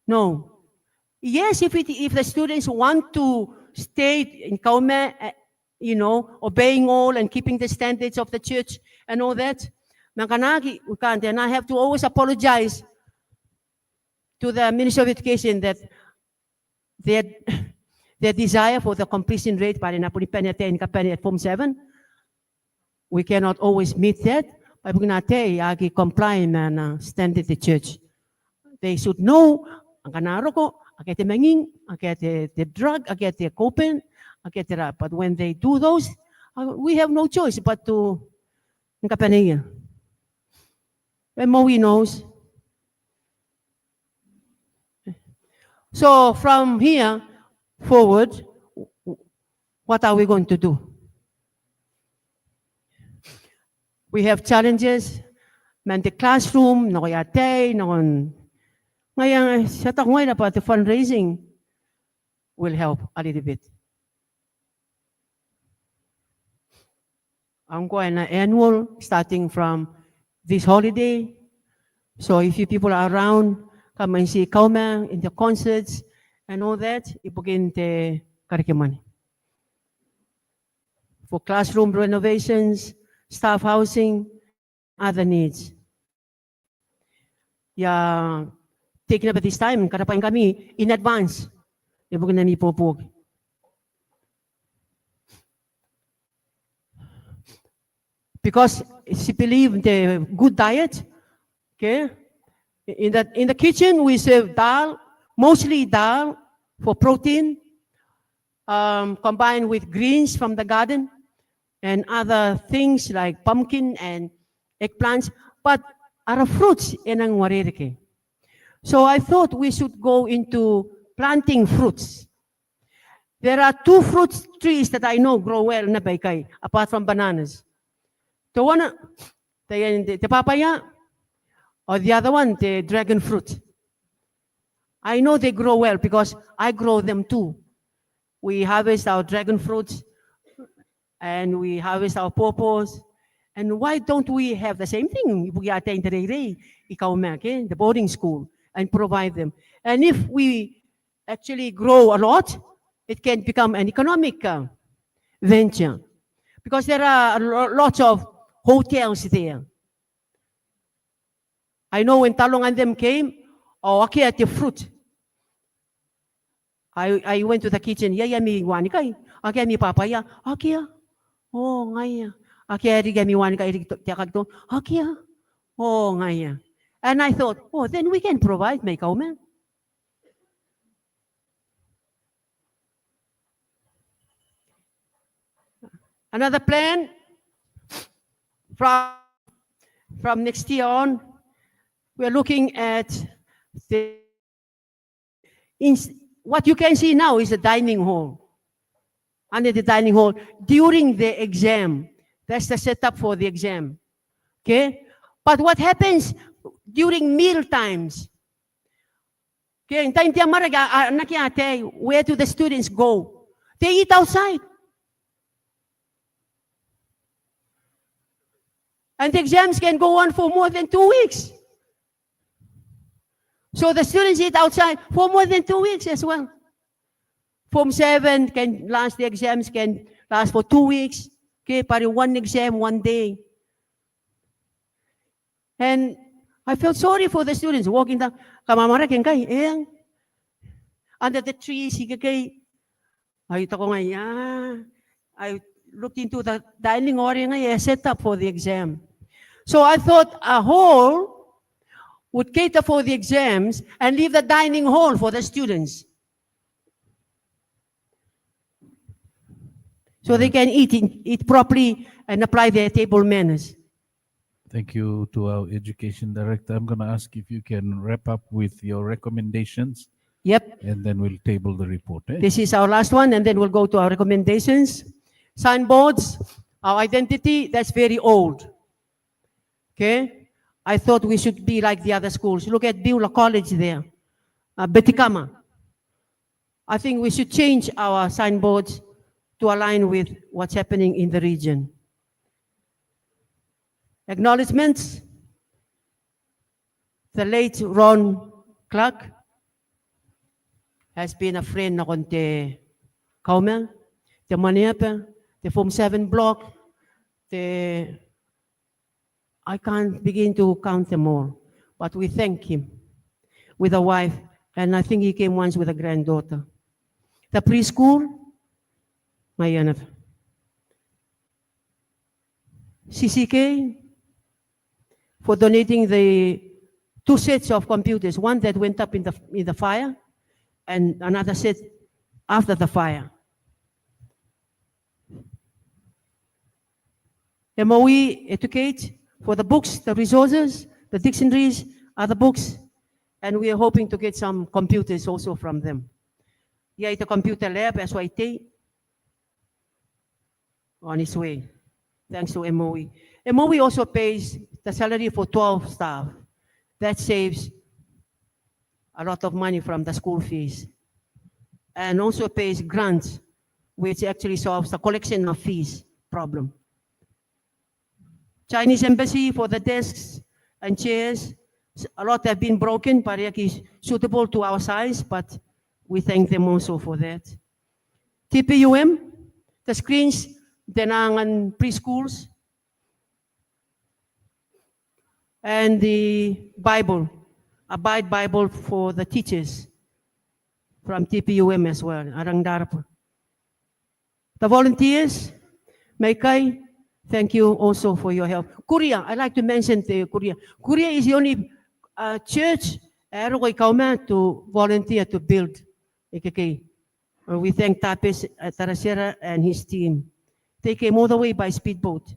no. Yes, if it, if the students want to stay in Kauma, uh, you know, obeying all and keeping the standards of the church and all that, ma ngkana aki, we can't. And I have to always apologize to the Ministry of Education that their, their desire for the completion rate, bwa are a na boni bane ataei ni kabane at form seven, we cannot always meet that, bwa ibukina ataei a aki comply ma ana standard the church. They should know, ngkana a roko, akea te manging, akea te, te drug, akea te koben, akea te ra. But when they do those, uh, we have no choice but to ni kabaneia. And Mowi knows. So from here forward, what are we going to do? We have challenges, man te classroom, nakoia ataei, nakon, ngaia, ti a taku ngaira bwa te fundraising will help a little bit. Ngkoa e na annual, starting from this holiday. So if you people are around, come and see Kauma in the concerts and all that, ibukin te karekemwane. For classroom renovations, staff housing, other needs. I a take naba this time, karabwaingkami in advance ibukin ami ibuobuoki. Because ti believe the good diet, okay? In the, in the kitchen we serve dal, mostly dal for protein, um, combined with greens from the garden and other things like pumpkin and eggplants, but ara fruits e nang uarereke. So I thought we should go into planting fruits. There are two fruit trees that I know grow well naba ikai, apart from bananas. The one, the, the, the papaya, or the other one, the dragon fruit. I know they grow well because I grow them too. We harvest our dragon fruits and we harvest our pawpaws. And why don't we have the same thing ibukia ataei n te reirei i Kauma, okay, the boarding school, and provide them? And if we actually grow a lot, it can become an economic, uh, venture. Because there are lo-, lots of hotels there. I know when Talong and them came, ao akea te fruit. I, I went to the kitchen, iai ami wanikai? Akea ami papaya? Akea. O, ngaia. Akea riki ami wanikai riki to-, te akakito? Akea. O, ngaia. And I thought, oh, then we can provide mai Kauma. Another plan from, from next year on, we are looking at the, in, what you can see now is a dining hall. Under the dining hall during the exam. That's the setup for the exam. Okay? But what happens during meal times? Okay, n tain te amwarake, a, a, anaaki ataei, where do the students go? They eat outside. And the exams can go on for more than two weeks. So the students eat outside for more than two weeks as well. Form seven can last, the exams can last for two weeks. Okay, but one exam, one day. And I felt sorry for the students walking down. Kam amwarake ngkai, eng. Under the trees ikekei. I taku ngai, ah, I looked into the dining hall, ngai, a setup for the exam. So I thought a hall would cater for the exams and leave the dining hall for the students. So they can eat, in, eat properly and apply their table manners. Thank you to our education director. I'm gonna ask if you can wrap up with your recommendations. Yep. And then we'll table the report, eh? This is our last one, and then we'll go to our recommendations. Signboards, our identity, that's very old. Okay? I thought we should be like the other schools. Look at Beulah College there, uh, Betikama. I think we should change our signboards to align with what's happening in the region. Acknowledgements. The late Ron Clark has been a friend nakon te Kauma, te Mwaneaba, te Form seven block, te I can't begin to count them all, but we thank him with a wife, and I think he came once with a granddaughter. The preschool, ngaia naba. C C K, for donating the two sets of computers, one that went up in the, in the fire, and another set after the fire. M O E Educate for the books, the resources, the dictionaries, other books, and we are hoping to get some computers also from them. Iai te computer lab, S Y T, on its way. thanks to M O E. M O E also pays the salary for twelve staff. That saves a lot of money from the school fees and also pays grants, which actually solves the collection of fees problem. Chinese embassy for the desks and chairs. A lot have been broken, but it is suitable to our size, but we thank them also for that. T P U M, the screens, the Nangan preschools, and the Bible, Abide Bible for the teachers from T P U M as well. Arang darpa. The volunteers, Maikai, thank you also for your help. Korea, I like to mention the Korea. Korea is the only uh, church ae roko i Kauma to volunteer to build ikekei. Uh, we thank Tapes uh, Tarasera and his team. They came all the way by speedboat.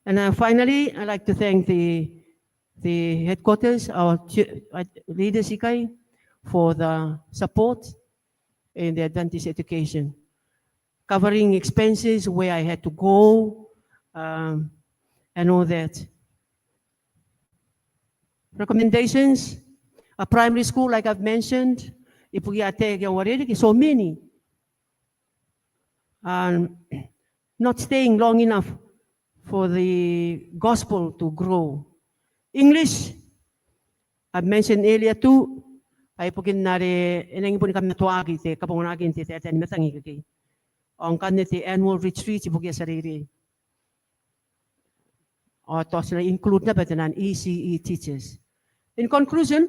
And uh, finally, I'd like to thank the, the headquarters, our ch- uh, leaders ikai, for the support in the Adventist education, covering expenses where I had to go, um, and all that. Recommendations, a primary school, like I've mentioned, ibukia ataei ake a uarereke, so many. Um, not staying long enough for the gospel to grow. English, I mentioned earlier too, ai ibukin are e nangi boni kamatoaki te kabonganaki n te taetae ni matang ikekei. Ao ngkanne te annual retreat ibukia tia reirei. Ao tao ti na include naba taian E C E teachers. In conclusion,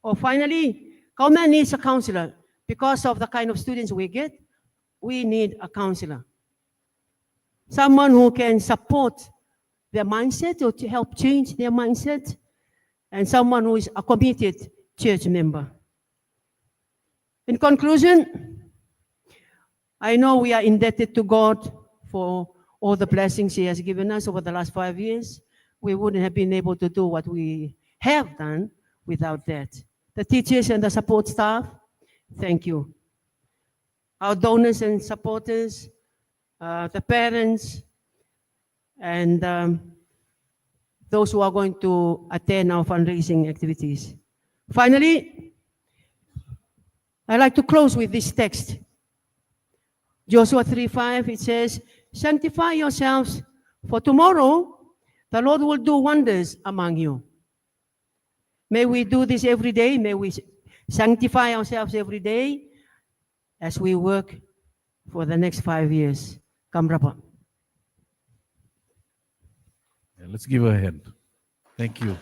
or finally, Kauma needs a counsellor. Because of the kind of students we get, we need a counsellor. Someone who can support their mindset or to help change their mindset, and someone who is a committed church member. In conclusion, I know we are indebted to God for all the blessings He has given us over the last five years. We wouldn't have been able to do what we have done without that. The teachers and the support staff, thank you. Our donors and supporters, uh, the parents, and um, those who are going to attend our fundraising activities. Finally, I like to close with this text. Joshua three five, it says, "Sanctify yourselves, for tomorrow the Lord will do wonders among you." May we do this every day. May we sanctify ourselves every day as we work for the next five years. Kam rabwa. Yeah, let's give her a hand. Thank you.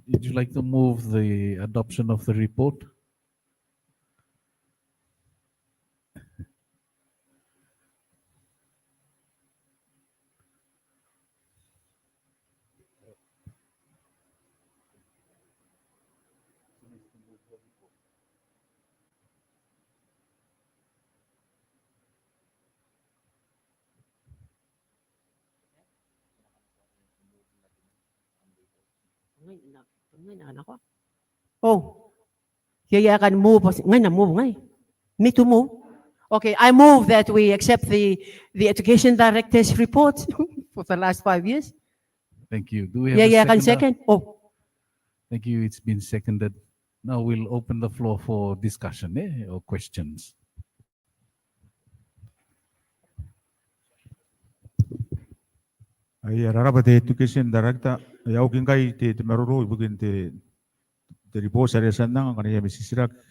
Would you like to move the adoption of the report? Oh. Iai ae kan move, ngai N na move ngai. Me to move. Okay, I move that we accept the, the education director's report for the last five years. Thank you. Do we have a seconder? Iai ae kan second? Oh. Thank you. It's been seconded. Now we'll open the floor for discussion, eh, or questions. Ai e rarabwa te education director, e a oki ngkai te, te maroro ibukin te, te ribooti are e a tia n anga, ngkana iai ami titiraki.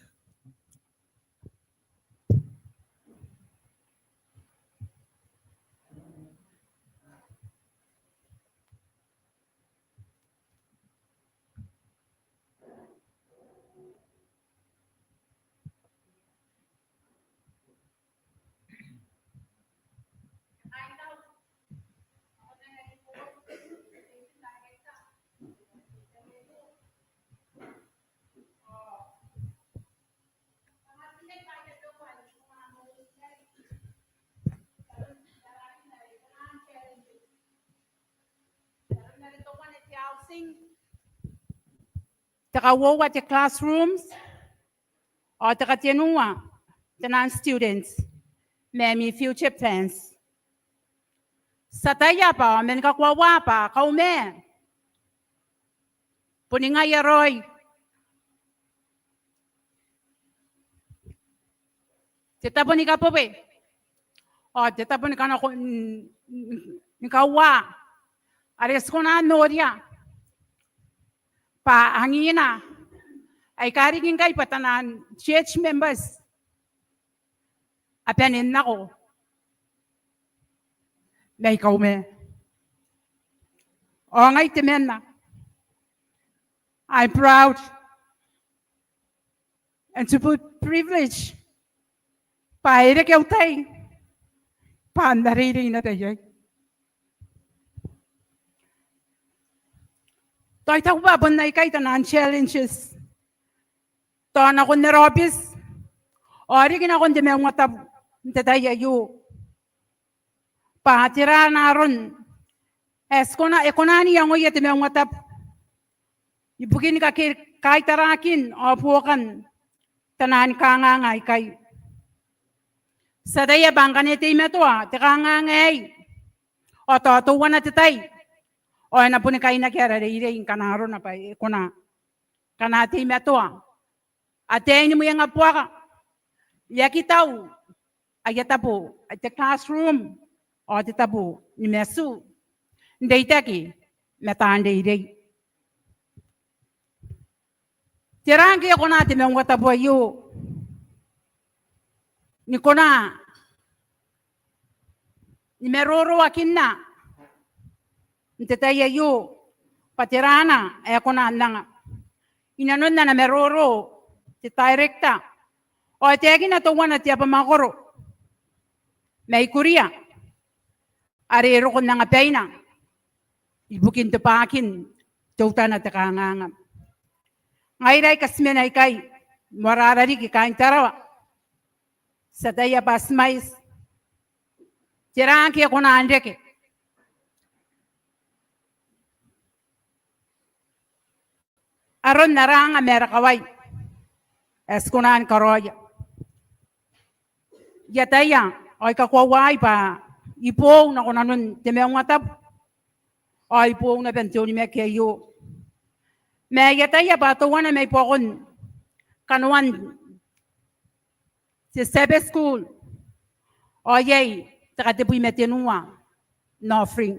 Te kauoua te classrooms, ao te katenua taian students ma ami future plans. Ti ataia bwa ao mani kakoaua bwa Kauma boni ngaia raoi te tabo ni kabwebwe ao te tabo ni kanako, n-, n-, ni kauaa are ti kona n noria bwa angiina aika riki ngkai bwa taian church members a bane n nako mai Kauma. Ao ngai temanna, I'm proud and to be privileged bwa e reke au tai bwa N na reirei naba iai. Tao I taku bwa bon aikai taian challenges tao nakon ara aobiti ao riki nakon te Maungatabu n te tai aio bwa tera aron ae ti kona, e kona n iangoia te Maungatabu ibukin kake-, kaitaraakin ao buokan taiani kanganga aikai. Ti ataia bwa ngkana e teimatoa te kanganga aei ao tao teuana te tai ao e na boni kainaki ara reirei ngkana arona bwa e kona. Ngkana e teimatoa ataei ni mwengabuaka, e aki tau aia tabo, te classroom ao te tabo ni matu n reitaki ma taan reirei. Tera ngke e kona te Maungatabu aio ni kona ni maroroakinna n te tai aio bwa tera ae e kona n anga? Inanon ana maroro te director ao e taekina teuana te abamwakoro mai Kuria are e roko n anga baina ibukin tobwakin teutana te kanganga. Ngaira aika ti mena ikai, moarara riki kaain Tarawa, ti ataia bwa ti mwaiti. Tera ngke e kona n reke aron ara anga ma ara kawai ae ti kona ni karaoia? I ataia ao I kakoauai bwa I boou nako nanon te Maungatabu ao I boou naba n te onimaki aio. Ma I ataia bwa teuana mai buakon kanoan te Sabbath School ao iai te katebwi ma tenua n offering.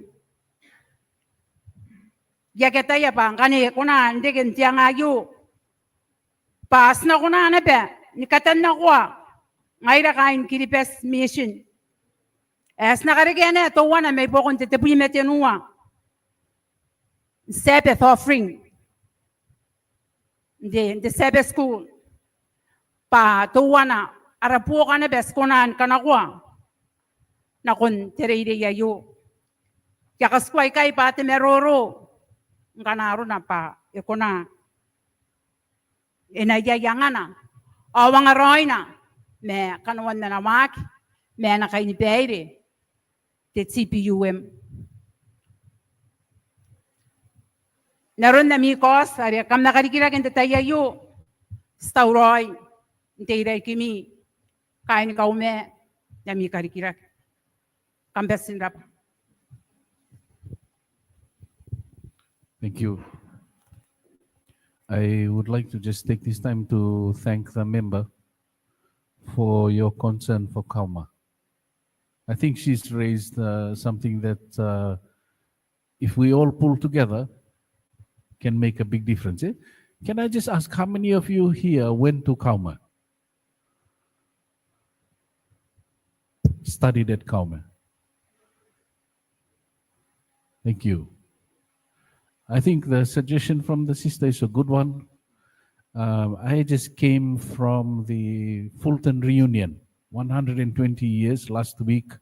I aki ataia bwa ngkana e kona n reke n te anga aio bwa ti na kona naba ni katannakoa ngaira kaain Kiribati Mission ae ti na karekea naba teuana mai buakon te tebwi ma tenua n Sabbath offering n te, n te Sabbath School bwa teuana ara buoka naba ti kona ni kanakoa nakon te reirei aio. I a katikua ikai bwa te maroro ngkana arona bwa e kona, e na iai angana ao angaraoina ma kanoan ana waaki ma ana kainibaire te T P U M. N aron ami kaoti are kam na karikirake n te tai aio, ti tauraoi n teiraikimi kaain Kauma n ami karikirake. Kam bati n rabwa. Thank you. I would like to just take this time to thank the member for your concern for Kauma. I think she's raised, uh, something that, uh, if we all pull together, can make a big difference, eh? Can I just ask how many of you here went to Kauma? Studied at Kauma? Thank you. I think the suggestion from the sister is a good one. Um, I just came from the Fulton reunion, one hundred and twenty years, last week.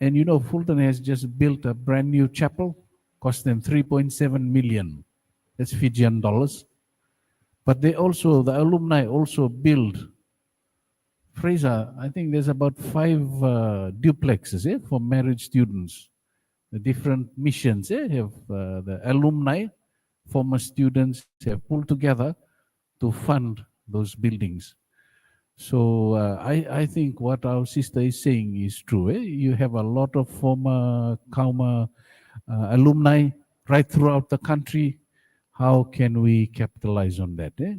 And you know, Fulton has just built a brand new chapel, cost them three point seven million. That's Fijian dollars. But they also, the alumni also build, Fraser, I think there's about five, uh, duplexes, eh, for married students. The different missions, eh, have, uh, the alumni, former students have pulled together to fund those buildings. So uh, I, I think what our sister is saying is true. Eh? You have a lot of former Kauma uh, alumni right throughout the country. How can we capitalize on that? Eh?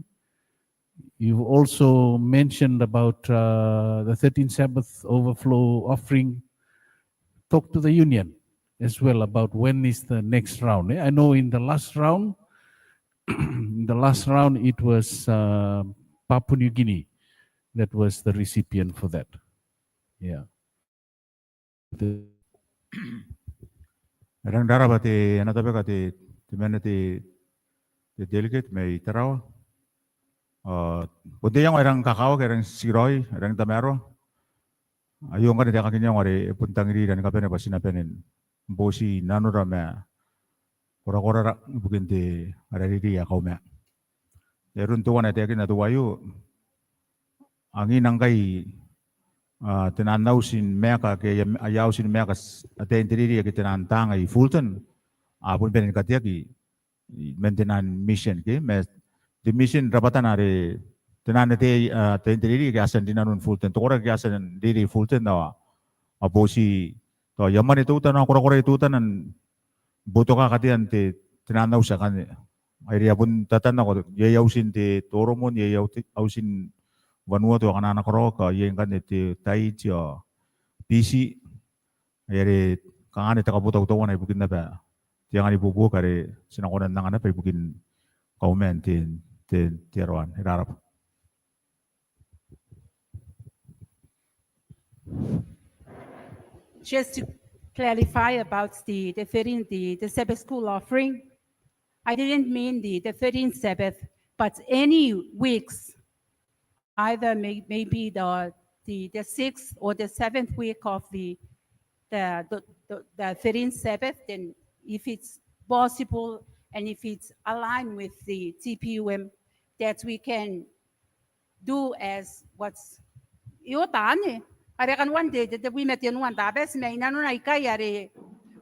You've also mentioned about uh, the thirteenth Sabbath overflow offering. Talk to the union as well about when is the next round. Eh? I know in the last round, in the last round it was uh, Papua New Guinea that was the recipient for that. Yeah. Te, e rang n rarabwa te ana tabeka te, te mena te, te delegate mai Tarawa. Ao bon te iango ae rang kakawaki, ae rang tikiraoi, ae rang tamaroa. Aio ngkanne te aekakin iango are e bon tangirira ni kabane bwa ti na bane ni boti nanora ma korakorara ibukin te ara reirei ae Kauma. Aron teuana ae taekinna teuaio, angina ngkai a, te naan auti ni maeka ke aia, aia auti ni maeka ataein te reirei ake te naan taanga i Fulton a bon bane ni kateaki man te naan mission ke ma te mission rabwatana are te naan ataei, a, ataein te reirei ake a tia n rinanon Fulton, te koraki ake a tia n reirei i Fulton ao a boti tao aia mwane teutana ao korakorai teutana ni boutoka katean te, te naan auti akanne. Ai ngaia bon tatanako iai autin te Toromon, iai auti, autin Vanuatu aika a na karaoaki, iai ngkanne te Tahiti ao Biti. Ai are kanga anne te kabotau teuana ibukin naba te angan ibuobuoki are ti na kona n anga naba ibukin Kauma n te, te, te aro anne. E rarabwa. Just to clarify about the, the thirteenth, the, the Sabbath school offering, I didn't mean the, the thirteenth Sabbath, but any weeks, either may, maybe the, the, the sixth or the seventh week of the, the, the, the, the thirteenth Sabbath, then if it's possible and if it's aligned with the T P U M, that we can do as what's iota anne. Are kanoan te, te, te tebwi ma tenua n Tabati ma i nanona ikai are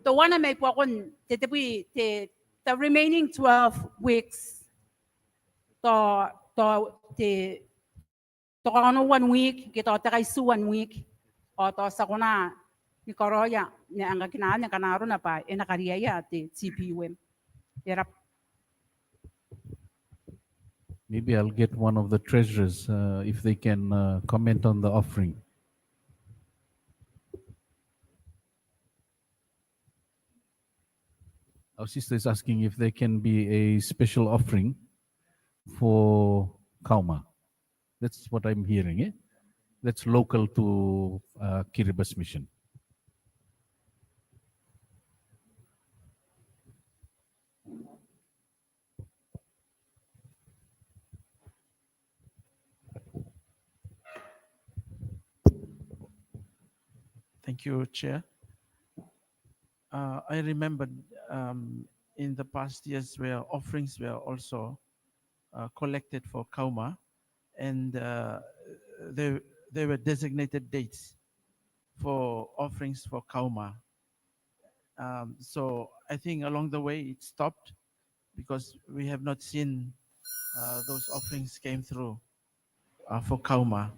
teuana mai buakon te, te tebwi, te, the remaining twelve weeks. Tao, tao te, tao kaonoua n week ke tao te kaitiua n week. Ao tao ti a kona ni karaoia n angkakina anne ngkana arona bwa e na kariaia te T P U M. E rab. Maybe I'll get one of the treasurers uh, if they can uh, comment on the offering. Our sister is asking if there can be a special offering for Kauma. That's what I'm hearing, eh? That's local to uh, Kiribati Mission. Thank you, Chair. Uh, I remember um, in the past years where offerings were also uh, collected for Kauma, and uh, there, there were designated dates for offerings for Kauma. Um, so I think along the way it stopped because we have not seen uh, those offerings came through uh, for Kauma.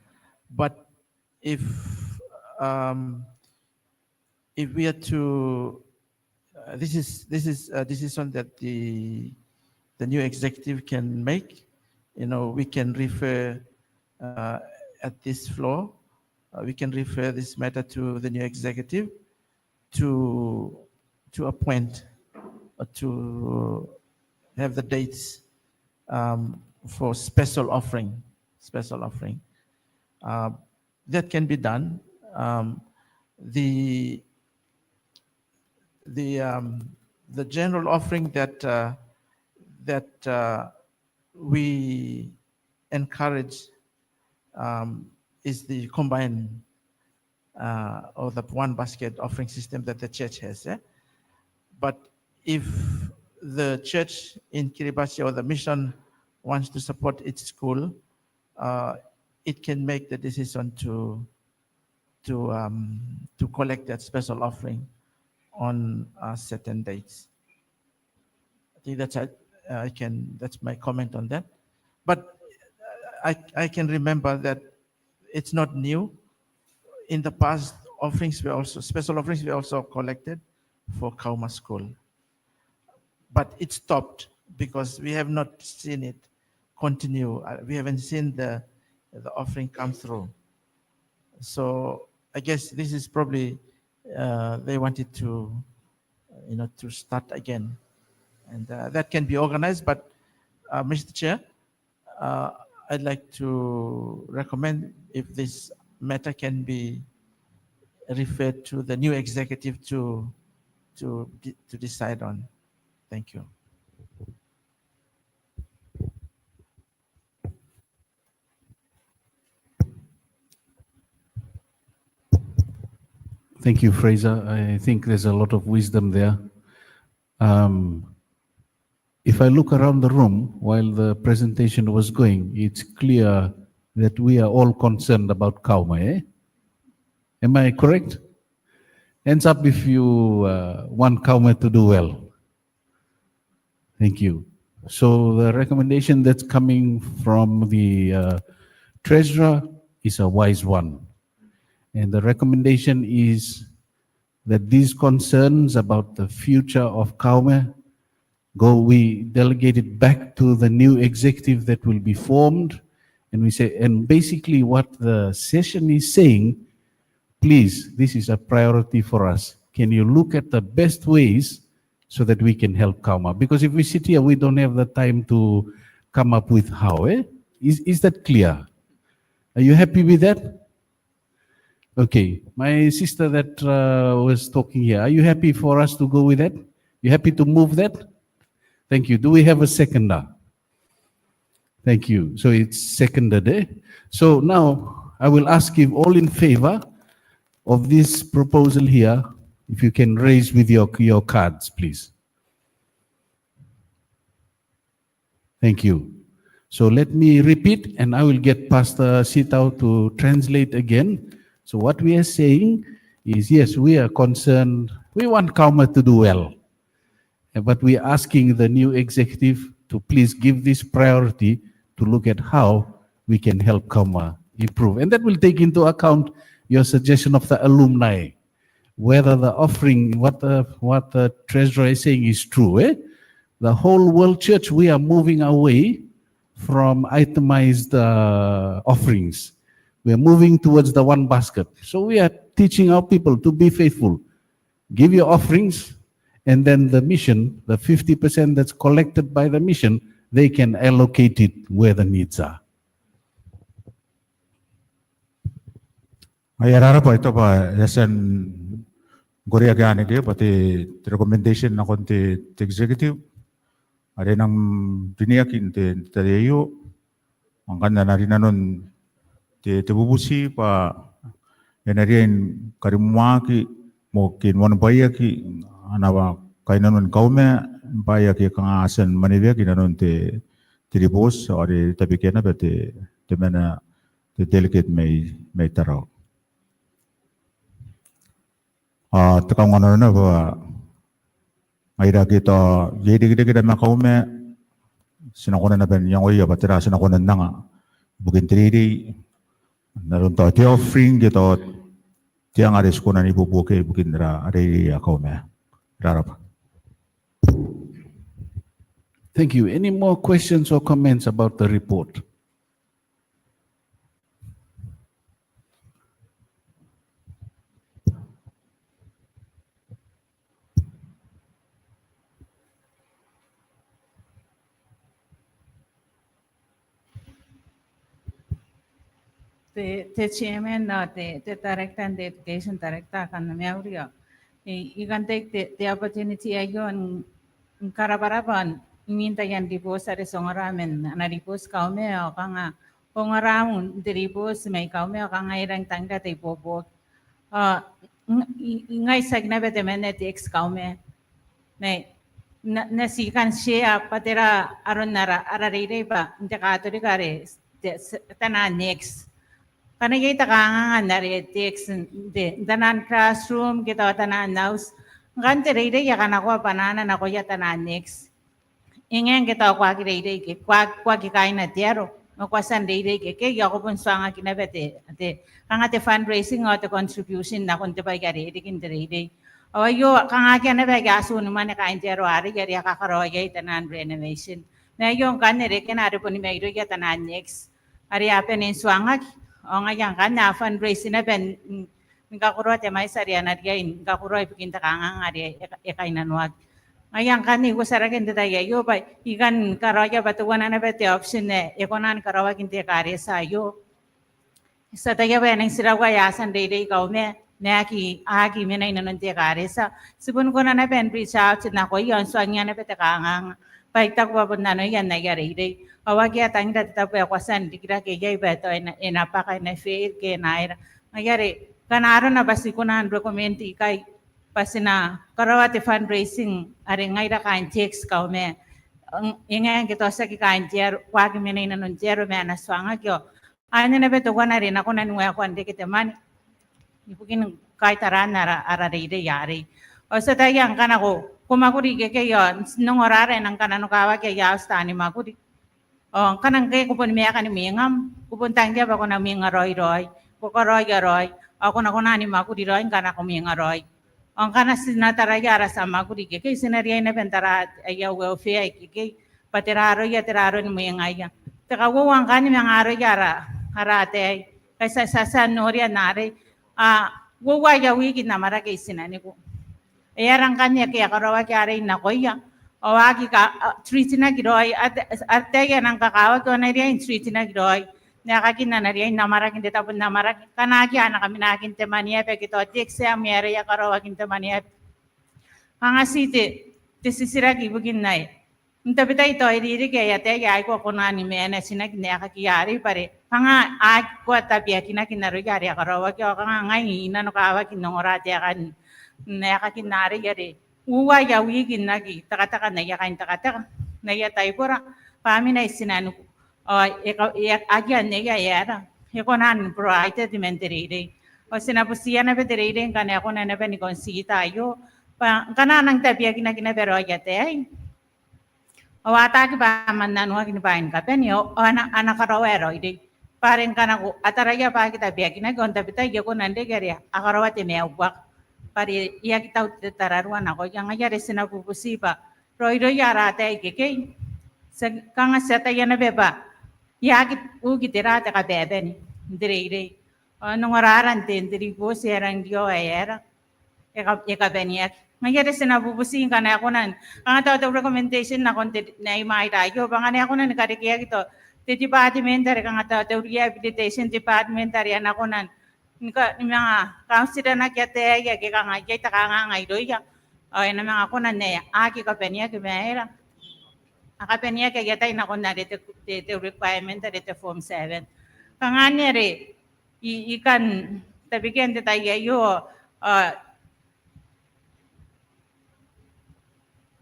But if um, if we are to, uh, this is this is a decision that the the new executive can make. You know, we can refer uh, at this floor. Uh, we can refer this matter to the new executive to to appoint or to have the dates um, for special offering, special offering. Uh, that can be done. Um, the the um, the general offering that uh, that uh, we encourage um, is the combined uh, or the one basket offering system that the church has. Eh? But if the church in Kiribati or the mission wants to support its school, uh, it can make the decision to to um, to collect that special offering on uh, certain dates. I think that's I, I can that's my comment on that. But I I can remember that it's not new. In the past, offerings were also, special offerings were also collected for Kauma School. But it stopped because we have not seen it continue. Uh, we haven't seen the, the offering come through. So I guess this is probably, uh, they wanted to, uh, you know, to start again. And, uh, that can be organized, but, uh, Mister Chair, uh, I'd like to recommend if this matter can be referred to the new executive to, to de-, to decide on. Thank you. Thank you, Fraser. I think there's a lot of wisdom there. Um, if I look around the room while the presentation was going, it's clear that we are all concerned about Kauma, eh? Am I correct? Hands up if you, uh, want Kauma to do well. Thank you. So the recommendation that's coming from the, uh, treasurer is a wise one. And the recommendation is that these concerns about the future of Kauma go, we delegate it back to the new executive that will be formed. And we say, and basically what the session is saying, please, this is a priority for us. Can you look at the best ways so that we can help Kauma? Because if we sit here, we don't have the time to come up with how, eh? Is, is that clear? Are you happy with that? Okay. My sister that, uh, was talking here, are you happy for us to go with that? You happy to move that? Thank you. Do we have a seconder? Thank you. So it's seconded, eh? So now I will ask if all in favor of this proposal here, if you can raise with your, your cards, please. Thank you. So let me repeat, and I will get Pastor Sitau to translate again. So what we are saying is, yes, we are concerned. We want Kauma to do well. Uh, but we are asking the new executive to please give this priority to look at how we can help Kauma improve. And that will take into account your suggestion of the alumni, whether the offering, what the, what the treasurer is saying is true, eh? The whole world church, we are moving away from itemized, uh, offerings. We are moving towards the one basket. So we are teaching our people to be faithful. Give your offerings, and then the mission, the fifty percent that's collected by the mission, they can allocate it where the needs are. Ai e raraba, I taku bwa e a tia n koreaki anne ke bwa te, te recommendation nakon te, te executive are e nang rineaki n te, te tai aio. Ao ngkanne a na rinanon te, te bubuti bwa e na riai ni karimoaaki, moan kainibaire, ana kainnano ni kauoman bwaai ake kanga a tia ni mwaneweaki inanon te, te ribooti, ao are e tabekia naba te, te mena, te delegate mai, mai Tarawa. Ao te kaunganano naba bwa ngaira ake tao iai irekereke ma kauoman, ti na kona naba n iangoia bwa tera ti na kona n anga ibukin te reirei, n aron tao te offering ke tao te anga are ti kona n ibuobuokia ibukin ara reirei ae kauoman. E raraba. Thank you. Any more questions or comments about the report? Te, te chairman ao te, te director, te education director, kam na mauri. I, I kan take te, te opportunity aio n, n karabwarabwa imwin taian ribooti are ti ongora man ana ribooti kauoman, ao kanga ongora n te ribooti mai kauoman, ao kanga e rang tangira te ibuobuoki. Ao, n, I, I ngai tiaki naba temanna te ex kauoman. Nei, N na, N na tii kan share bwa tera aron ara, ara reirei bwa n te Katorika are te, te, taian ex. Ngkana iai te kanganga are te ex n te, n taian classroom ke tao taian auti, ngkanne te reirei e a kanakoa bwanaana nakoia taian ex. E ngae ngke tao ko aki reirei ke, ko aki, ko aki kaaina te aro. ma ko a tia n reirei ikekei, ao ko bon tuangaki naba te, te, kanga te fundraising ao te contribution nakon te bwai are e riki n te reirei. Ao aio, kanga akea naba aika a tia n mwane kaain te aro arei are a kakaraoi iai taian renovation. Ma aio ngkanne rekena are boni mairouia taian next are a bane n tuangaki. Ao ngaia ngkanne a fundraise naba n, n, ni kakoroa te mwaiti are a na riai ni kakoroa ibukin te kanganga are e, e kainnanoaki. Ngaia ngkanne I uotia rake n te tai aio bwa I kan karaoia bwa teuana naba te option ae e kona ni karaoaki n te ekaretia aio. Ti ataia bwa e nang tiraua ae a tia n reirei Kauma ma a aki, a aki mena inanon te ekaretia. Ti boni kona naba n reach out nakoia ao n tuangia naba te kanganga bwa I taku bwa bon nanoia n aia reirei. Ao akea tangira te tabo ae ko a tia n rikirake iai bwa e tao e na, e na bwaka, e na fail ke e na aera. Ngaia are ngkana arona bwa ti kona n recommend ikai bwa ti na karaoa te fundraising are ngaira kaain te ex Kauma. Eng, e ngae ngke tao tiaki kaain te aro, ko aki mena inanon te aro ma a na tuangaki ao anne naba teuana are e na kona ni waekoa n reke te mwane ibukin kaitaraan ara, ara reirei arei. Ao ti ataia ngkana ko, ko mwakuri ikekei ao n ongora ara e nang kananokawaki aia auti taani mwakuri. Ao ngkana ngke ko boni maeka ni mwengam, ko bon tangiria bwa ko na mwenga raoi raoi, ko karaoia raoi, ao ko na kona ni mwakuri raoi ngkana ko mwenga raoi. Ao ngkana ti na taraia ara tia mwakuri ikekei, ti na riai naba n tara aia welfare ikekei bwa tera aroia, tera aron mwengaia. Te kauoua ngkanne manga aroia ara, ara ataei ngkai ti a, ti a, ti a noria n arei, a, uoua aia wiki n amwarake i tinaniku. E aera ngkanne ake a karaoaki arei nakoia ao a aki ka, a, treat-naki raoi, a, ataei aika a nang kakawaki ao a na riai n treat-naki raoi n aekakin a na riai n amwarake n te tabo n amwarake. Ngkana akea a na kaminaki n te mwaneaba ke tao te exam ae e aera e a karaoaki n te mwaneaba. Kanga ti te, te titiraki ibukin ae n tabetai tao e rereke aia ataei aika a kona ni managenakin aekaki arei bwa are kanga a aki, ko a tabeakinaki n aroia are a karaoaki ao kanga ngai I nanokawaki n ongora taekan aekakin arei are uoua aia wiki n aki tekateka n aia kaintekateka, n aia taibora bwa a mena i tinaniku. Ao e ka, e, akea nneia ae e aera e kona ni provided man te reirei. Ao ti na butiia naba te reirei ngkana e kona naba ni consider aio bwa ngkana a nang tabeakinaki naba raoi ataei ao a ataaki bwa a mannanoaki ni bwaai ni kabane ao, ao a na, a na karaoa ae raoiroi. Bwa are ngkana ko a taraia bwa a aki tabeakinaki ao n tabetai e kona n reke are a karaoa te maiuaki bwa are e aki tau te tararua nakoia. Ngaia are ti na bubuti bwa raoiroia ara ataei ikekei. Ti a, kanga ti ataia naba bwa e aki uki tera te kababane n te reirei. Ao n ongora ara n te, n te ribooti ae rang rio ae aera e ka, e kabaneaki. Ngaia are ti na bubuti ngkana e kona n, kanga tao te recommendation nakon te, n ae imwaira aio bwa ngkana e kona ni karekeaki tao te department are kanga tao te rehabilitation department are a na kona n, ni ka, ni manga kauntira nako ataei ake kanga iai te kanganga irouia ao e na manga kona n ae a aki kabaneaki ma aera a kabaneaki aia tai nakon are te, te, te requirement are te form seven. Kanga anne are I, I kan tabekia n te tai aio, a,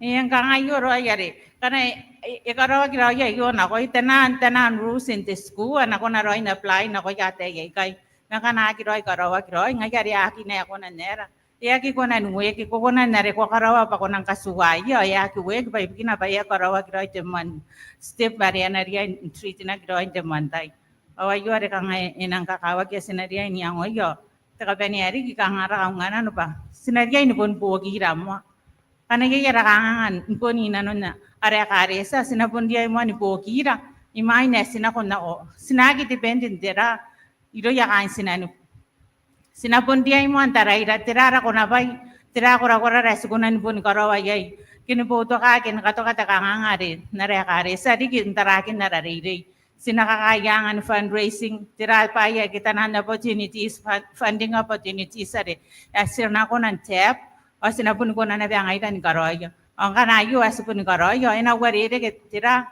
e, kanga aio raoi are ngkana e, e karaoaki raoi aio nako, e taian, taian rules n te school a na kona raoi n apply nakoia ataei aikai. Ma ngkana aki raoi karaoaki raoi, ngaia are aki na e kona n aera, e aki kona ni work, ko kona n are ko karaoa bwa ko nang katuaaia, e aki work bwa ibukina bwa e aki karaoaki raoi te moan step are a na riai n treat-naki raoi n te moan tai. Ao aio are kanga e nang kakawaki ae ti na riai n iangoia ao te kabanea riki kanga ara kaunganano bwa ti na riai ni bon buokira moa. Ngkana iai ara kanganga ni bon inanon ara ekaretia, ti na bon riai moa ni buokira imwain ae ti nako n ao ti na aki depend n tera irouia kaain tinaniku. Ti na bon riai moa n taraira tera ara konabwai, tera korakorara ae ti kona ni boni karaoa iai ke ni boutoka ke ni katoka te kanganga are n ara ekaretia riki n tarakin ara reirei. Ti na kakaea anga ni fundraising, tera bwaai ake taian opportunities, fun-, funding opportunities are ae ti na kona n tap ao ti na boni kona naba ngaira ni karaoia. Ao ngkana aio ae ti boni karaoia ao e na uarereke tera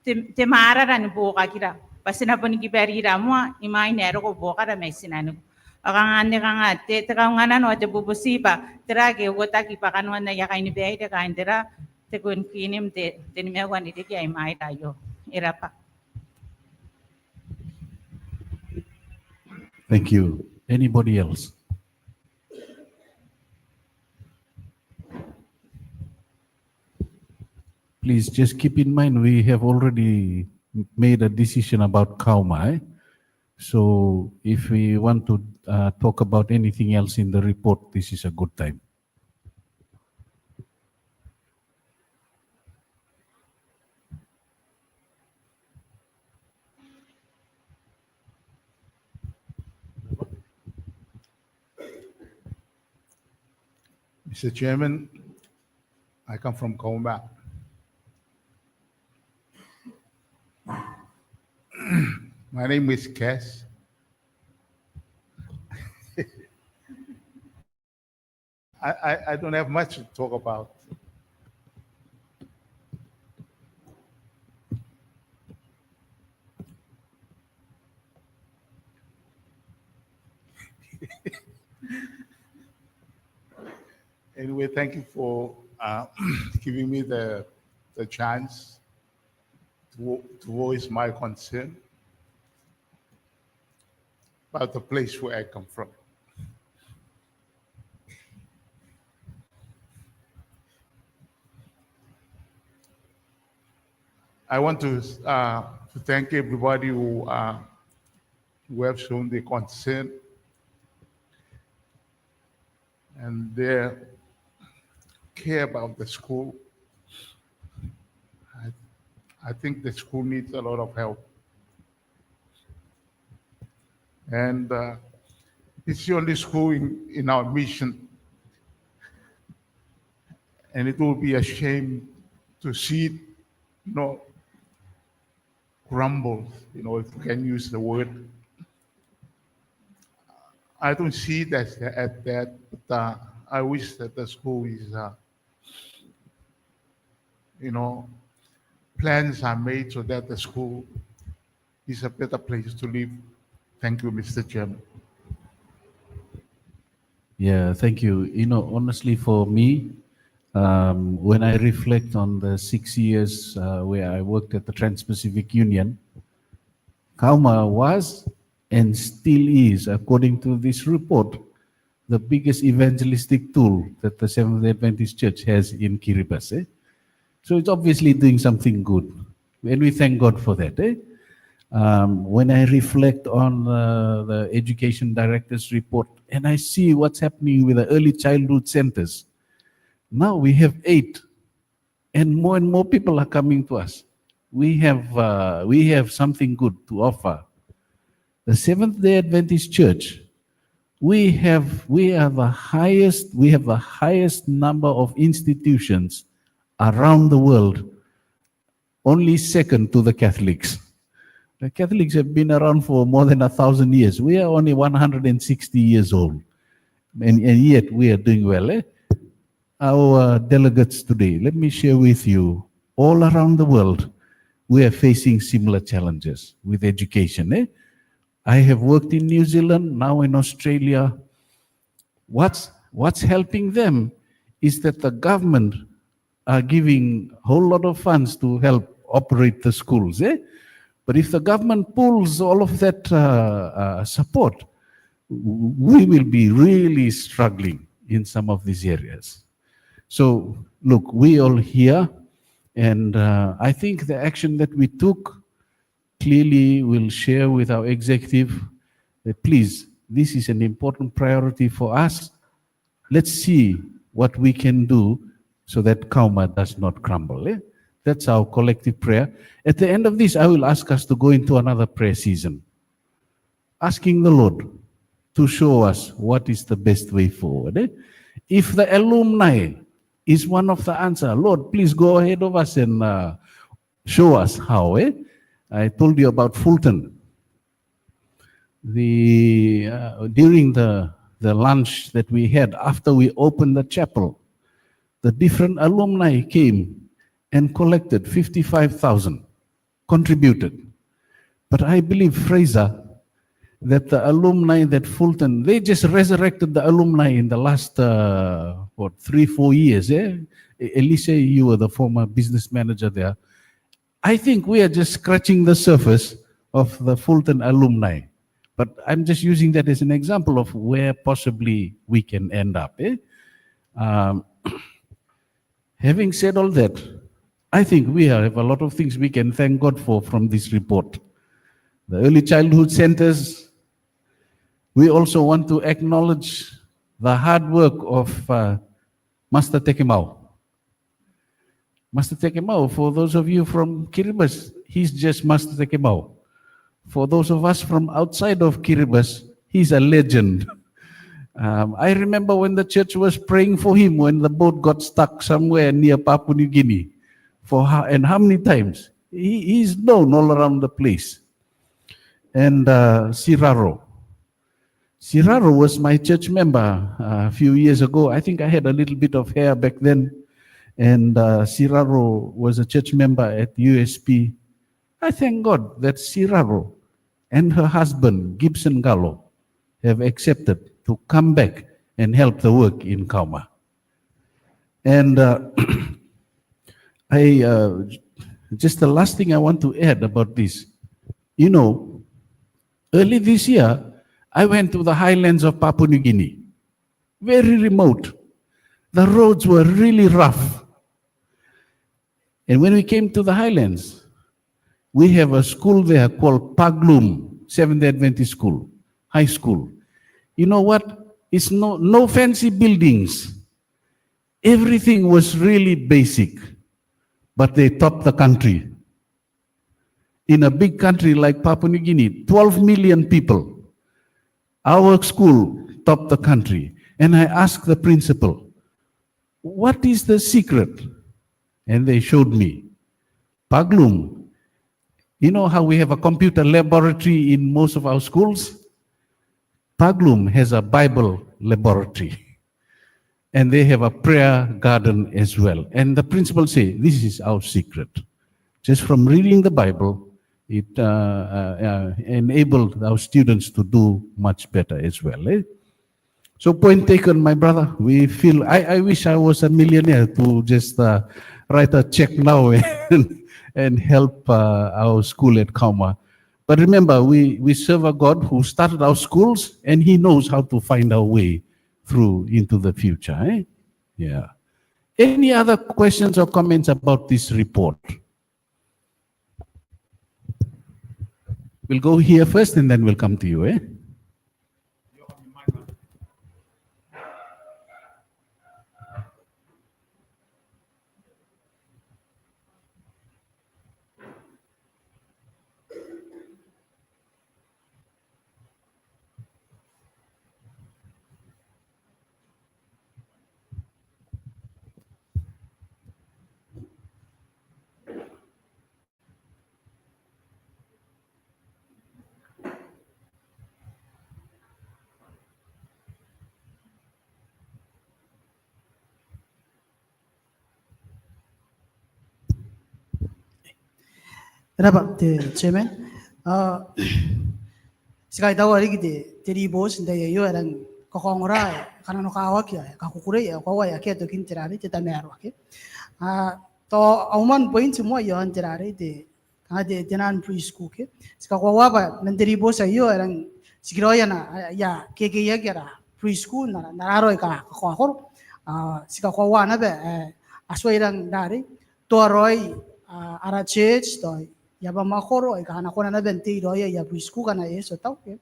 te, te marara ni buokakira bwa ti na boni kibarira moa imwain ae e roko buokara mai tinaniku. Ao kanga anne kanga te, te kaunganano ao te bubuti bwa tera ake e uotaki bwa kanoan aia kainibaire kaain tera te Queen, Queen n te, te nimaua n ririki ae imwaira aio. E rabwa. Thank you. Anybody else? Please just keep in mind we have already made a decision about Kauma, eh? So if we want to, uh, talk about anything else in the report, this is a good time. Mister Chairman, I come from Kauma. My name is Kes. I, I, I don't have much to talk about. Anyway, thank you for, uh, giving me the, the chance to vo-, to voice my concern about the place where I come from. I want to, uh, to thank everybody who, uh, who have shown their concern and their care about the school. I, I think the school needs a lot of help. And, uh, it's the only school in, in our mission. And it will be a shame to see it, you know, crumble, you know, if we can use the word. I don't see it as, as that, but, uh, I wish that the school is, uh, you know, plans are made so that the school is a better place to live. Thank you, Mister Chairman. Yeah, thank you. You know, honestly, for me, um, when I reflect on the six years, uh, where I worked at the Trans-Pacific Union, Kauma was and still is, according to this report, the biggest evangelistic tool that the Seventh-day Adventist Church has in Kiribati, eh? So it's obviously doing something good. And we thank God for that, eh? Um, when I reflect on, uh, the education director's report and I see what's happening with the early childhood centers, now we have eight, and more and more people are coming to us. We have, uh, we have something good to offer. The Seventh-day Adventist Church, we have, we are the highest, we have the highest number of institutions around the world, only second to the Catholics. The Catholics have been around for more than a thousand years. We are only one hundred and sixty years old. And, and yet we are doing well, eh? Our delegates today, let me share with you, all around the world, we are facing similar challenges with education, eh? I have worked in New Zealand, now in Australia. What's, what's helping them is that the government are giving a whole lot of funds to help operate the schools, eh? But if the government pulls all of that, uh, uh, support, w-, we will be really struggling in some of these areas. So, look, we all here, and, uh, I think the action that we took clearly will share with our executive that, please, this is an important priority for us. Let's see what we can do so that Kauma does not crumble, eh? That's our collective prayer. At the end of this, I will ask us to go into another prayer season, asking the Lord to show us what is the best way forward, eh? If the alumni is one of the answer, Lord, please go ahead of us and, uh, show us how, eh? I told you about Fulton. The, uh, during the, the lunch that we had after we opened the chapel, the different alumni came and collected fifty-five thousand, contributed. But I believe, Fraser, that the alumni that Fulton, they just resurrected the alumni in the last, uh, what, three, four years, eh? E-, Elise, you were the former business manager there. I think we are just scratching the surface of the Fulton alumni. But I'm just using that as an example of where possibly we can end up, eh? Um, having said all that, I think we have a lot of things we can thank God for from this report. The early childhood centers, we also want to acknowledge the hard work of uh, Master Tekemau. Master Tekemau, for those of you from Kiribati, he's just Master Tekemau. For those of us from outside of Kiribati, he's a legend. Um, I remember when the church was praying for him when the boat got stuck somewhere near Papua New Guinea. For how, and how many times? He, he's known all around the place. And uh, Siraro. Siraro was my church member uh, a few years ago. I think I had a little bit of hair back then. And uh, Siraro was a church member at U S P. I thank God that Siraro and her husband, Gibson Gallo, have accepted to come back and help the work in Kauma. And uh, I uh, just the last thing I want to add about this. You know, early this year, I went to the highlands of Papua New Guinea, very remote. The roads were really rough. And when we came to the highlands, we have a school there called Paglum Seventh Adventist School, high school. You know what? It's no, no fancy buildings. Everything was really basic, but they topped the country. In a big country like Papua New Guinea, twelve million people, our school topped the country. And I asked the principal, "What is the secret?" And they showed me. Paglum, you know how we have a computer laboratory in most of our schools? Paglum has a Bible laboratory. And they have a prayer garden as well. And the principal say, "This is our secret." Just from reading the Bible, it uh, uh, uh, enabled our students to do much better as well. Eh? So point taken, my brother. We feel, I, I wish I was a millionaire to just uh, write a check now and, and help uh, our school at Kauma. But remember, we, we serve a God who started our schools, and he knows how to find our way through into the future. Eh? Yeah. Any other questions or comments about this report? We'll go here first and then we'll come to you. Eh? Ko rabwa te chairman. Ti kaitaua riki te ribooti n te tai aio ae rang kakaongora, kananokawaki, kakukurei, koaua ake a tokin te rarei, te tamaroa ake. Tao auman boin ti moa iaon te rarei, te kanga te, te naan preschool ke. Ti kakoaua bwa man te ribooti aio ae rang tikiraoi ana, aia kekeiaki ara preschool n ara, n ara aro aika kakaokoro. Ti kakoaua naba ae a tuai rang rarei, tao raoi ara church, tao aia abamwakoro aika a na kona naba n tei raoi aia preschool ngkana e eti tau ke.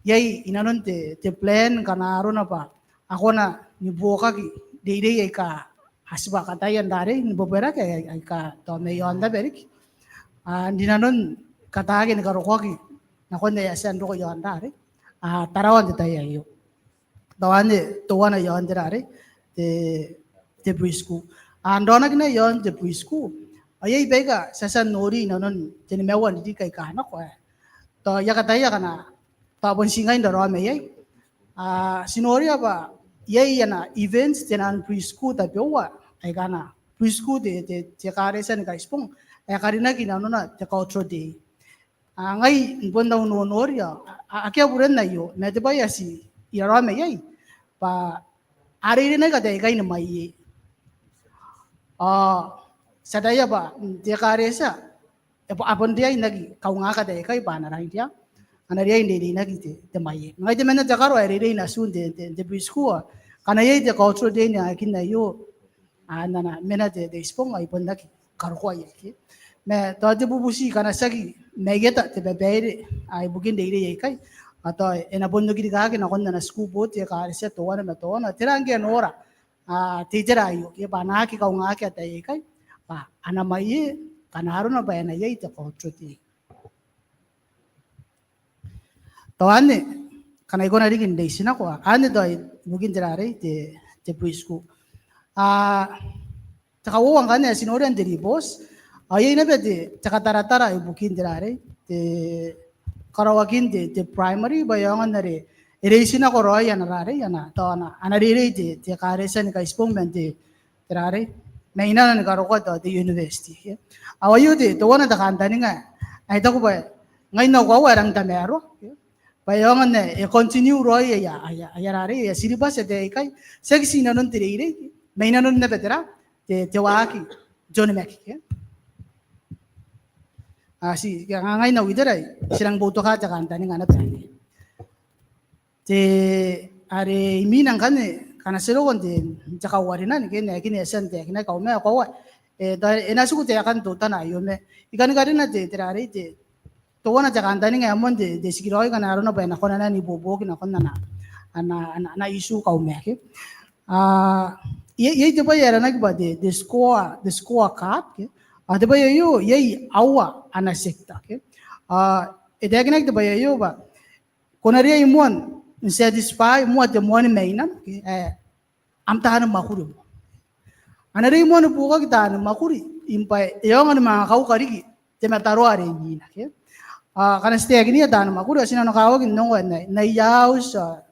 Iai inanon te, te plan ngkana arona bwa a kona ni buokaki reirei aika a tibwa kataia n rarei ni bwebwerake aika tao mai aon tabo riki. N rinanon kataaki ni karokoaki nakon ae a tia n roko iaon rarei, Tarawa n te tai aio. Tao anne teuana iaon te rarei, te, te preschool. N raonaki naba iaon te preschool, ao iai baika ti a tia n nori inanon te nimaua n ririki aika nako ae tao I a kataia ngkana tao bon ti ngai n raraoma iai. Ti noria bwa iai ana events te naan preschool tabeua aika ana preschool te, te, te ekaretia ni Kaitibong ae karinaki inanona te cultural day. Ngai n bon au nonori ao akea buren aio ma te bwai ae ti raraoma iai bwa a reireinaki kataei aikai ni mwaie. Ao ti ataia bwa te ekaretia a bon riai n aki kaungaaki kataei aikai bwa a na riai n ria, a na riai n reireinaki te, te mwaie. Ngai temanna te karo ae reirei natiu n te, te, te preschool. Ngkana iai te cultural day n aekan aio, a na mena te, te Itibong ao I bon aki karokoa iai ke. Ma tao te bubuti ngkana tiaki maieta te babaire ibukin reirei aikai, ao tao e na bon okirikaki nakon ana school board te ekaretia teuana ma teuana, tera ngke a nora te itera aio ke, bwa a na aki kaungaaki ataei aikai bwa a na mwaie ngkana arona bwa e na iai te culture day. Tao anne, ngkana I kona riki n reitinako, anne tao ibukin te rarei, te, te preschool. Te kauoua ngkanne ae ti noria n te ribooti, ao iai naba te, te kataratara ibukin te rarei, te karaoakin te, te primary, bwa e aonga n are e reitinako raoi ana rarei, ana, tao ana, ana reirei te, te ekaretia ni Kaitibong man te, te rarei, mai nano ni karokoa tao te university ke. Ao aio te, teuana te kantaninga ae I taku bwa ngai N na koaua e rang tamaroa ke, bwa e aonga n ae e continue raoi aia, aia, aia rarei, aia syllabus ataei aikai, tiaki ti inanon te reirei ke, ma inanon naba tera, te, te waaki, te onimaki ke. A ti, ngai N na witera, ti rang boutoka te kantaninga naba anne. Te, are imwina ngkanne, ngkana ti roko n te, te kauarinan ke, n aekan ae e a tia n taekinaki Kauma, e koaua e, tao e na tiku taekan teutana aio ma I kani karina te, te rarei, te, teuana te kantaninga ae moan te, te tikiraoi ngkana arona bwa e na kona n ibuobuoki nakon ana, ana, ana, ana issue Kauma ke. A, iai, iai te bwai ae aranaki bwa te, te score, te score card ke. A, te bwai aio, iai aua ana sector ke. A, e taekinaki te bwai aio bwa ko na riai moa n satisfy moa te moan mai nano ke, ae am taani mwakuri moa. A na riai moa ni buokaki taani mwakuri, imwain bwa e aonga ni manga kauka riki te mataroa are imwina ke. A, ngkana ti taekinia taani mwakuri, ao ti nanokawaki n ongo ae n aia auti, a,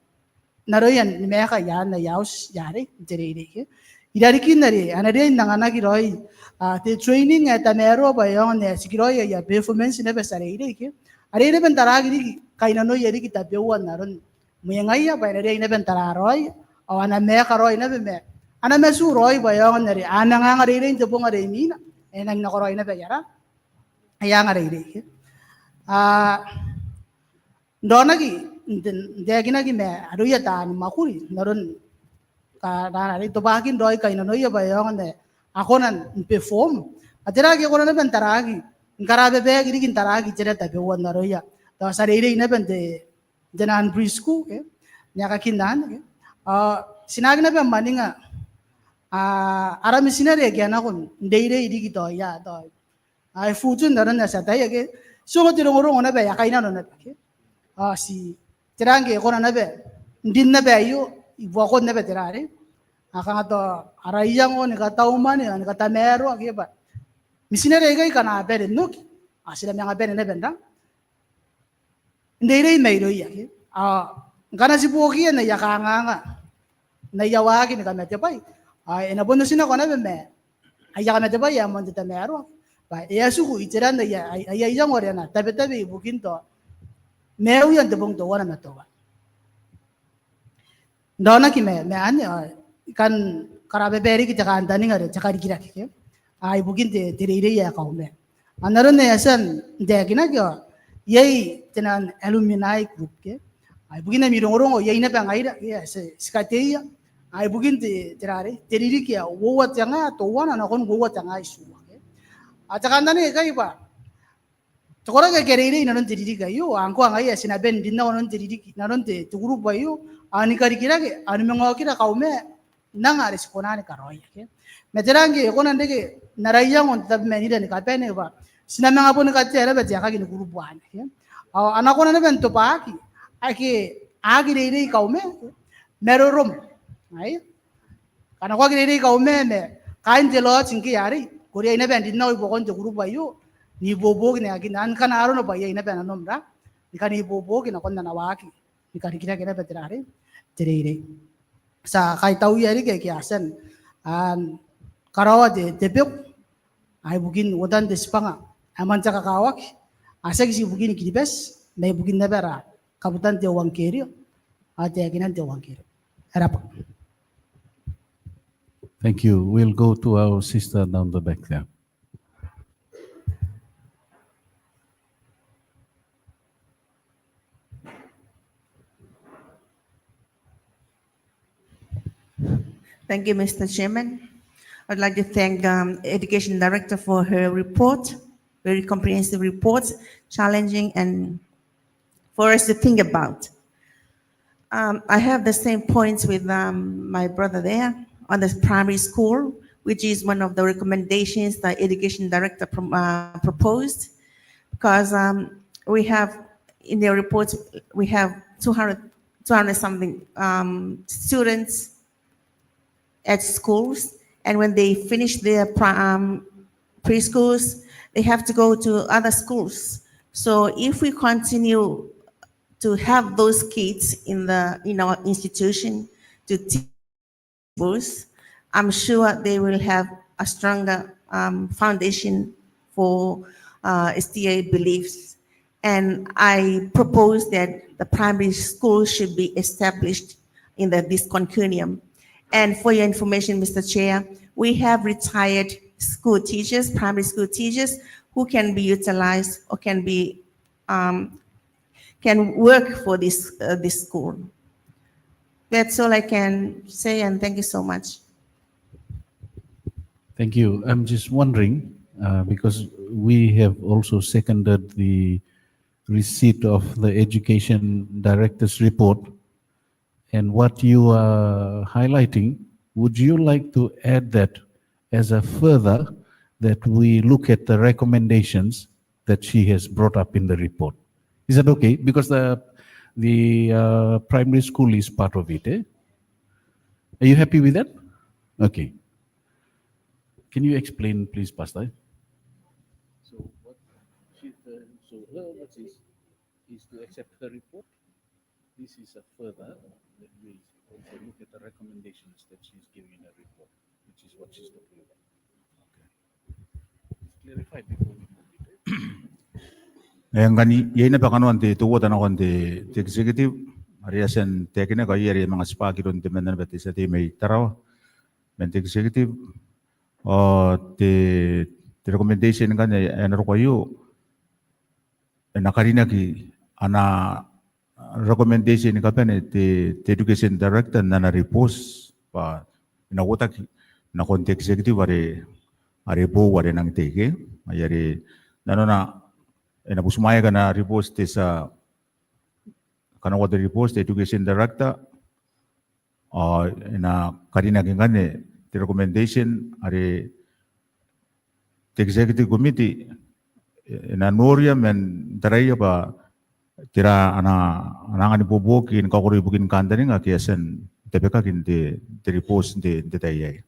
n aroia ni maeka i aan aia auti, i arei, n te reirei ke. I rarikin are a na riai n anganaki raoi, a, te training ae tamaroa bwa e aonga n ae e tikiraoi aia performance naba tia reirei ke. Are e na bon taraaki riki kainnanoia riki tabeua n aron mwengaia bwa e na riai naba n tara raoi, ao a na maeka raoi naba ma a na matu raoi bwa e aonga n are a manga anga reirei n te bong are imwina, e nang nakoraoi naba aia ra, aia anga reirei ke. A, n raonaki, n te, n taekinaki ma aroia taani mwakuri, n aron ka, rarei, tobwakin raoi kainnanoia bwa e aonga n ae a kona n perform. A tera ake e kona naba n taraaki, n karababaaki riki n taraaki itera tabeua n aroia. Tao tia reirei naba n te, n te naan preschool ke, n aekakin anne ke. A, ti na aki naba mwaninga, a, ara mitinare ake a nako n reirei riki tao ia, tao, a, e butun aron ae ti ataia ke. Ti ongo te rongorongo naba ae a kainnano naba ke. A, ti, tera ngke e kona naba n rin naba aio i buakon naba te rarei, a, kanga tao ara iango ni kataumwane, ni katamaroa ke bwa mitinare aikai ngkana a bane n oki, a, ti na manga bane naba n ra, n reirei mairouia ke. A, ngkana ti buokiia n aia kanganga, n aia waaki ni kamatebwai, a, e na bon otinako naba ma aia kamatebwai ae moan te tamaroa. Bwa e a tiku iteran aia, aia, aia iango are a na tabetabe ibukin tao maiuia n te bong teuana ma teuana. N raonaki ma, ma anne, a, I kan karababa riki te kantaninga are te karikirake ke, a, ibukin te, te reirei ae Kauma. N aron ae e a tia n taekinaki, a, iai te naan alumni group ke. A, ibukin ami rongorongo, iai naba ngaira ke, a, ti, ti kateia. A, ibukin te, te rarei, te ririki ae uoua tenga teuana nakon uoua tenga itiua ke. A, te kantaninga ikai bwa te koraki ake a reirei inanon te ririki aio, ao ngkoa ngaia ti na bon rin nako inanon te ririki, inanon te, te kurubu aio, ao ni karikirake, ao ni manga okira Kauma n anga are ti kona ni karaoia ke. Ma tera ngke e kona n reke n ara iango n tabemanira ni kabane bwa ti na manga boni katea naba te aekaki ni kurubu anne ke. Ao a na kona naba n tobwaki ake a aki reirei Kauma ke, marorom. Ai? Ngkana ko aki reirei Kauma ma kaain te lodge ngke arei, ko riai naba n rin nako i buakon te kurubu aio, n ibuobuoki n aekan anne ngkana arona bwa iai naba nanom ra, ni kan ibuobuoki nakon ana waaki ni karikirake naba te rarei, te reirei. Ti a kaitauia riki ake a tia n, a, karaoa te, te beku, a, ibukin uotan te tibwanga ae moan te kakawaki, a, tiaki tii ibukin Kiribati, ma ibukin naba ara kabutan te euangkerio, a, taekinan te euangkerio. E rabwa. Thank you. We'll go to our sister down the back there. Thank you, Mister Chairman. I'd like to thank um, Education Director for her report, very comprehensive report, challenging and for us to think about. Um, I have the same points with um, my brother there on the primary school, which is one of the recommendations the Education Director prom- uh, proposed, because um, we have in their report we have two hundred, two hundred something um, students at schools, and when they finish their pri- um, preschools, they have to go to other schools. So if we continue to have those kids in the in our institution to teach schools, I'm sure they will have a stronger um, foundation for uh, S D A beliefs. And I propose that the primary school should be established in the, this concunium. And for your information, Mister Chair, we have retired school teachers, primary school teachers, who can be utilized or can be um, can work for this uh, this school. That's all I can say, and thank you so much. Thank you. I'm just wondering uh, because we have also seconded the receipt of the education director's report, and what you are highlighting. Would you like to add that as a further that we look at the recommendations that she has brought up in the report? Is that okay? Because the the uh, primary school is part of it. Eh? Are you happy with that? Okay. Can you explain, please, Pastor? So what she, uh, so her what is is to accept her report. This is a further that we also look at the recommendations that she's giving in her report, which is what she's talking about. Okay. It's clarified before we move it. Eh, ngkana iai naba kanoan te, te uota nakon te, te executive, are e a tia n taekinaki, are e manga tibwaki iroun temanna naba te tia tei mai Tarawa man te executive. Ao te, te recommendation ngkanne ae e na roko aio e na karinaki ana recommendation ni kabane te, te education director n ana report bwa e na uotaki nakon te executive are, are boou are e nang tei ke. Ai are nanona e na butimwaeaki ana report te tia kanakoa te report te education director, ao e na karinaki ngkanne te recommendation are te executive committee e na noria man taraia bwa tera ana, ana angan ibuobuoki ni kakoro ibukin kantaninga ake e a tia n tabekaki n te, te report n te, n te tai aei.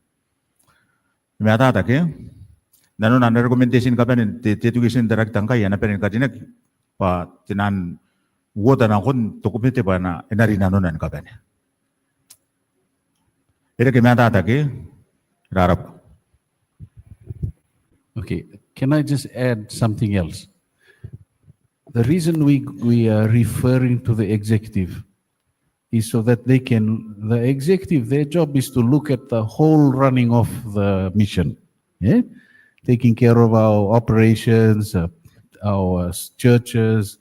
E matata ke? Nanona ana recommendation ni kabane te, te education director ngkai a na bane ni karinaki bwa te nang uota nakon te komete bwa e na, e na rinanona ni kabane. E reke e matata ke? Rarabwa. Okay, can I just add something else? The reason we, we are referring to the executive is so that they can, the executive, their job is to look at the whole running of the mission, eh? Taking care of our operations, uh, our churches,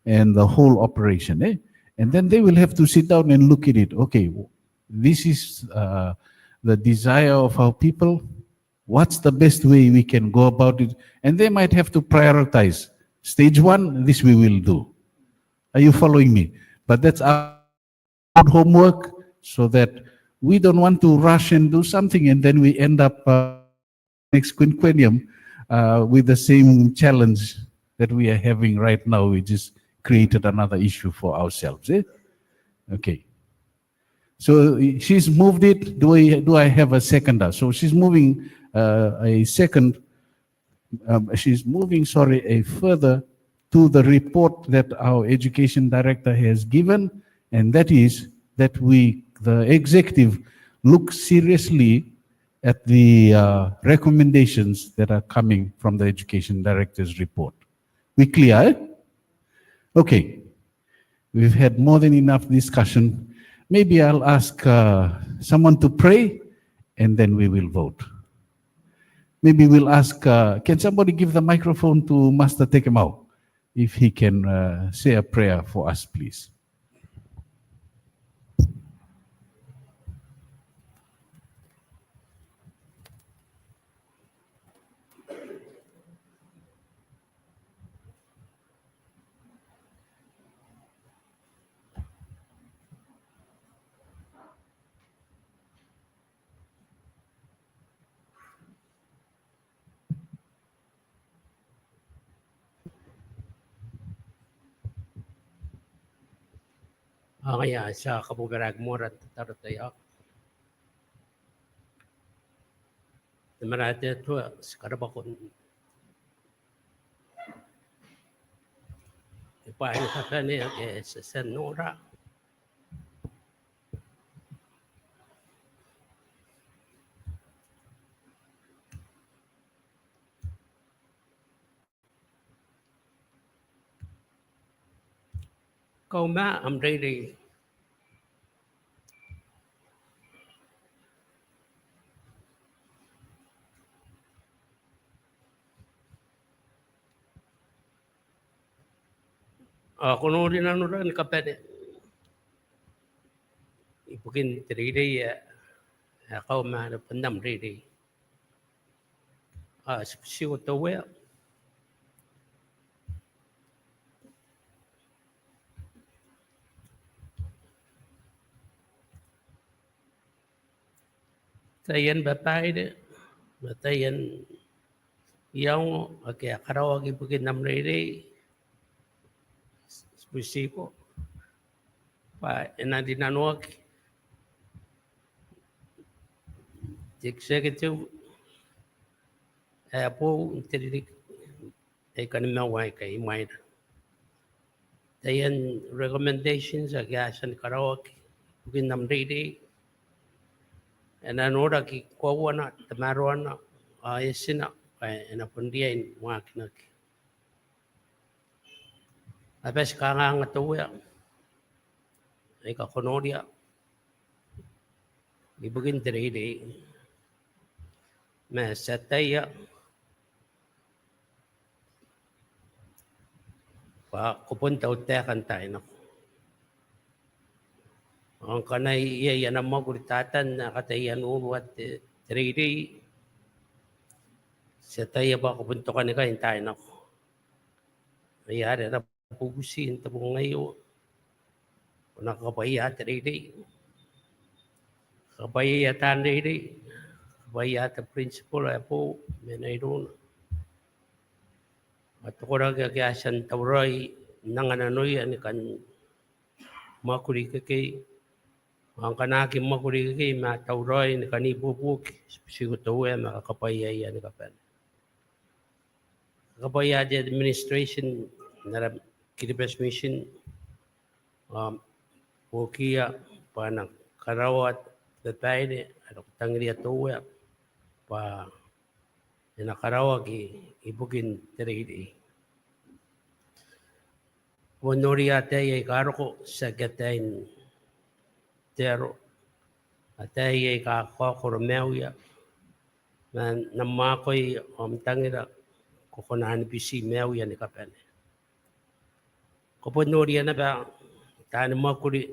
and the whole operation, eh? And then they will have to sit down and look at it. Okay, this is uh, the desire of our people. What's the best way we can go about it? And they might have to prioritize. Stage one, this we will do. Are you following me? But that's our homework, so that we don't want to rush and do something and then we end up uh, next quinquennium uh, with the same challenge that we are having right now. We just created another issue for ourselves. Eh? Okay. So she's moved it. Do I, do I have a seconder? So she's moving uh, a second, um, she's moving, sorry, a further to the report that our education director has given, and that is that we, the executive, look seriously at the uh, recommendations that are coming from the education director's report. We clear, eh? Okay. We've had more than enough discussion. Maybe I'll ask uh, someone to pray and then we will vote. Maybe we'll ask, uh, can somebody give the microphone to Master Tekemau, if he can uh, say a prayer for us, please. Ao ngaia ti a kabobaraki moa n tataro taiaoka. Te Marae ae Tua, ti karabwako n te bwai ni kabane ake ti a tia n nora. Kauma am reirei. Ao ko nori nanora ni kabane ibukin te reirei ae, ae kauma ana bon am reirei. Ao ti butiko te Uea. Taian babaire ma taian iango ake a karaoaki ibukin am reirei, ti butiko bwa e na rinanoaki te executive ae boou n te ririki aika nimaua aika i mwaina. Taian recommendations ake a tia ni karaoaki ibukin am reirei, e na noraki koauana, tamaroana ao etina, bwa e na bon riai ni waakinaki. A bati kanganga te Uea aika ko noria ibukin te reirei, ma ti ataia bwa ko bon tautaeka n taai nako. Ao ngkana iai ana mwakuri Tatan ae kataia n urua te, te reirei, ti ataia bwa ko bon tokanikai n taai nako. Ngaia are ara bubuti n te bong aio, ko na kakabwaia te reirei, kakabwaiaia taan reirei, kakabwaiaia te principal ae boou ma e na irouna, ao te koraki ake a tia n tauraoi n anga nanoia ni kan mwakuri ikekei. Ao ngkana a aki mwakuri ikekei ma a tauraoi ni kan ibuobuoki, ti butiko te Uea ma kakabwaiaia ni kabane. Kakabwaia te administration n ara Kiribati Mission, ao buokiia bwa a na karaoa te babaire are ko tangiria te Uea bwa e na karaoaki ibukin te reirei. Ko bon noria ataei aika roko, tiaki ataein te aro, ataei aika kakaokoro maiuia, ma n am akoi ao am tangira ko kona ni biti maiuia ni kabane. Ko bon noria naba taani mwakuri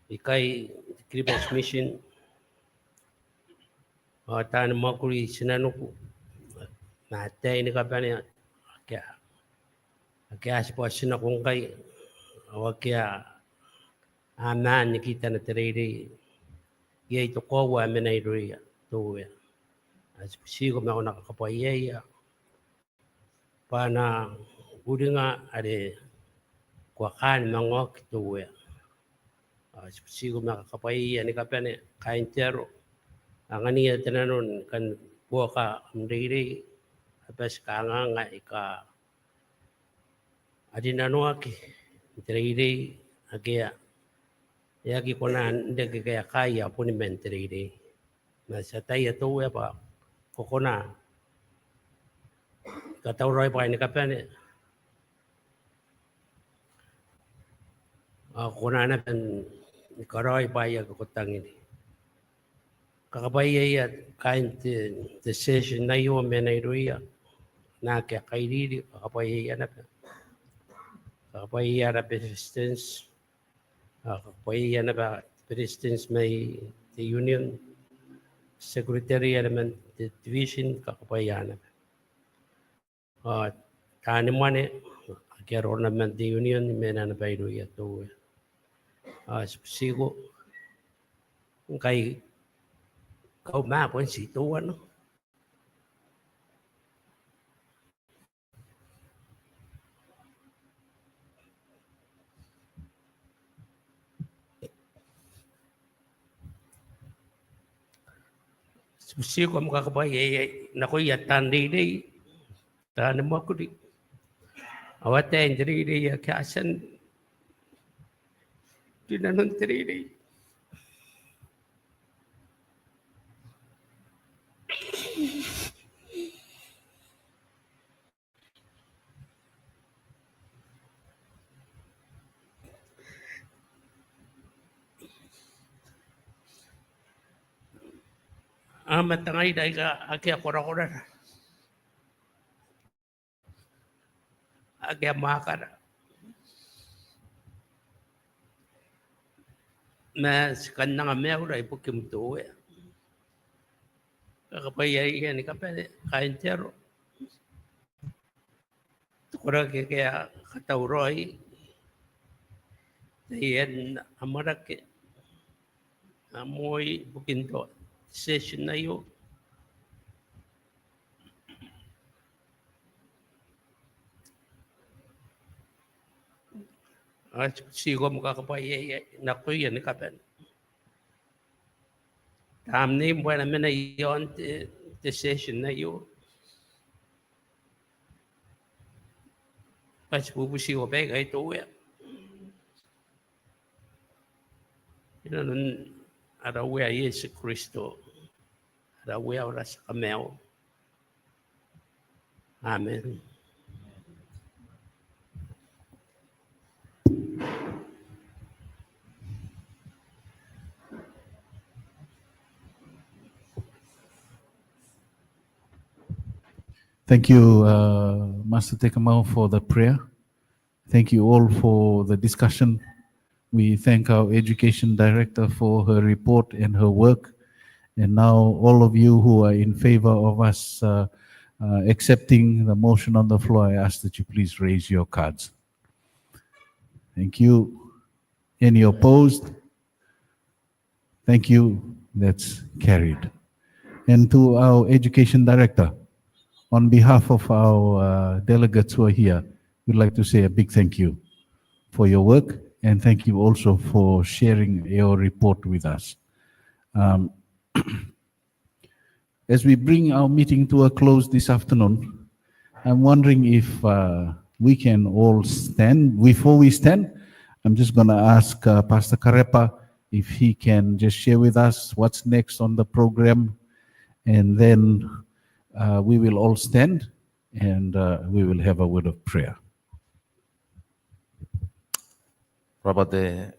ikai Kiribati Mission ao taani mwakuri i tinaniku ma ataei ni kabane ake a, ake a tibwa tii nako ngkai ao ake a, a maan ni kitana te reirei. Iai te koaua ae mena irouia te Uea, ao ti butiko ma ko na kakabwaiaia bwa a na uringa are ko a kaan manga oki te Uea. Ao ti butiko ma kakabwaiaia ni kabane kaain te aro, angania te nano ni kan buoka am reirei, a bati kanganga aika a rinanoaki n te reirei ake a, e aki kona n reke kaekai a boni man te reirei. Ma ti ataia te Uea bwa ko kona ni katauraoi bwaai ni kabane ao ko kona naba ni karaoi bwaai ake ko tangiri. Kakabwaiaia kaain te, te session aio ma e na irouia, naake a kairiri, kakabwaiaia naba. Kakabwaiaia ara beretitenti, ao kakabwaiaia naba beretitenti mai te union, secretary are man te division, kakabwaia naba. Ao taani mwane ake a roko naba man te union, mena naba irouia te Uea. Ao ti butiko ngkai kauma bon ti teuana. Bubutiko am kakabwaia iai nakoia taan reirei, taani mwakuri, ao ataein te reirei ake a tia n rinanon te reirei. Ao ma tangaira aika akea korakorara, akea mwaakara, ma ti kan anga maiura ibukim te Uea. Kakabwaia iai ni kabane kaain te aro, te koraki ake a katauraoi, taian amwarake, a moi ibukin te session aio. Ao ti bubutiko am kakabwaia iai nakoia ni kabane. Tamneim bwa e na mena iaon te, te session aio. Ao ti bubutiko baika te Uea, inanon ara Uea Iesu Kristo, ara Uea ao ara tia Kamaiu. Amen. Thank you, uh, Master Tekemau, for the prayer. Thank you all for the discussion. We thank our education director for her report and her work. And now all of you who are in favor of us, uh, uh, accepting the motion on the floor, I ask that you please raise your cards. Thank you. Any opposed? Thank you. That's carried. And to our education director, on behalf of our, uh, delegates who are here, we'd like to say a big thank you for your work, and thank you also for sharing your report with us. Um, as we bring our meeting to a close this afternoon, I'm wondering if, uh, we can all stand. Before we stand, I'm just gonna ask, uh, Pastor Karepa if he can just share with us what's next on the program, and then, uh, we will all stand and, uh, we will have a word of prayer. Rab'a te,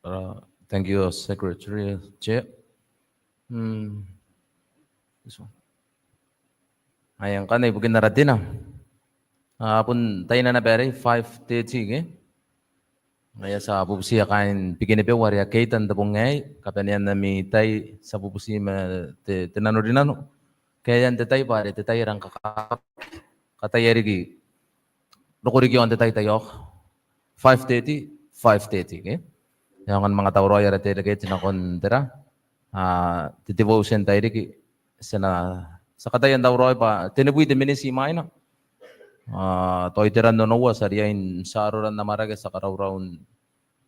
uh, thank you, Secretary, Chair. Mm. This one. Ai ngkanne ibukin ara dinner. A bon tai naba arei, five thirty ke? Ngaia ti a bubutia kaain Bikenibeu are akea n te bong aei, kabanean ami tai, ti a bubuti ma te, te nanorinano. Kaean te tai bwa are te tai ae rang kakawaki, kataia riki roko riki iaon te tai taiaoka. Five thirty, five thirty, ke? E aonga ni manga tauraoi ara delegate nakon tera, a, te devotion tairiki. Ti na, ti a kataia n tauraoi bwa tenibwi te miniti imwaina. A, tao iteran onoua ti a riai n tia arora n amwarake, ti a karaurau n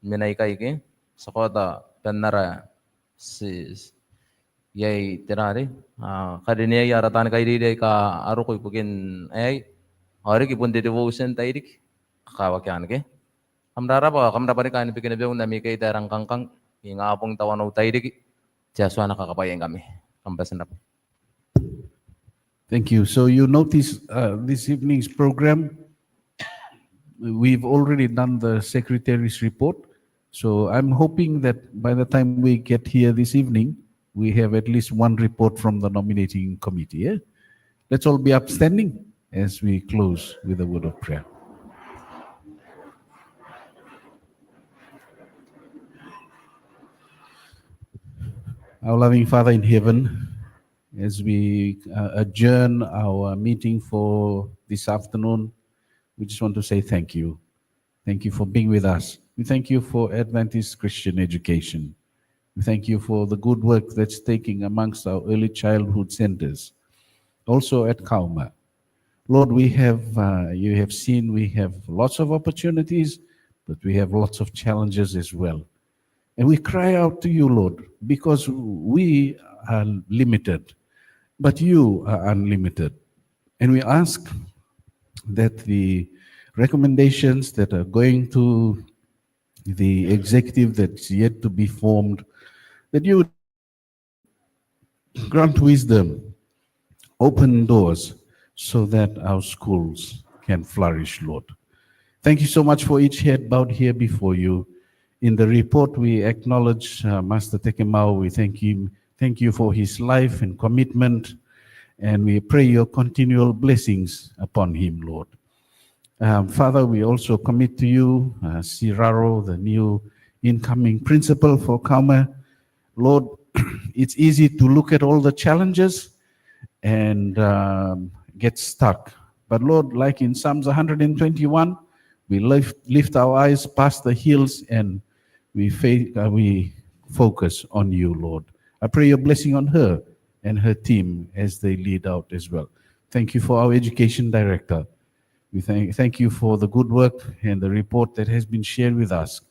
mena ikai ke? Ti a kaota bwa n ara ti, ti, iai tera arei, a, karineaia ara taani kairiri aika a roko ibukin aei. Ao riki bon te devotion tairiki, kakawaki anne ke? Kam rabwa, kam rabwa riki kaain Bikenibeu n ami kaita ae rang kangkang, ingabong tawanou tairiki, te Atua ae na kakabwaiaingkami. Kam bati n rabwa. Thank you. So you notice, uh, this evening's program, we've already done the secretary's report. So I'm hoping that by the time we get here this evening, we have at least one report from the nominating committee, eh? Let's all be upstanding as we close with a word of prayer. Our loving Father in heaven, as we, uh, adjourn our meeting for this afternoon, we just want to say thank you. Thank you for being with us. We thank you for Adventist Christian Education. We thank you for the good work that's taking amongst our early childhood centers, also at Kauma. Lord, we have, uh, you have seen, we have lots of opportunities, but we have lots of challenges as well. And we cry out to you, Lord, because we are limited. But you are unlimited. And we ask that the recommendations that are going to the executive that's yet to be formed, that you would grant wisdom, open doors, so that our schools can flourish, Lord. Thank you so much for each head bowed here before you. In the report, we acknowledge, uh, Master Tekemau. We thank him, thank you for his life and commitment, and we pray your continual blessings upon him, Lord. Um, Father, we also commit to you, uh, Siraro, the new incoming principal for Kaume. Lord, it's easy to look at all the challenges and, um, get stuck. But Lord, like in Psalms one hundred and twenty-one, we lift, lift our eyes past the hills and we, fa- uh, we focus on you, Lord. I pray your blessing on her and her team as they lead out as well. Thank you for our education director. We thank, thank you for the good work and the report that has been shared with us.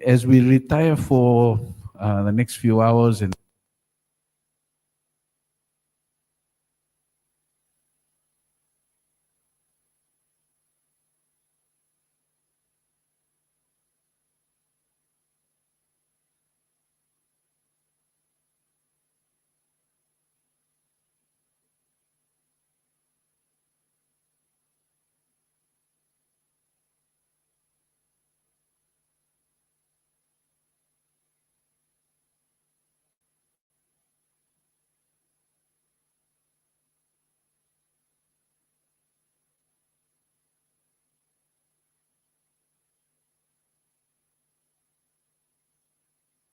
As we retire for, uh, the next few hours and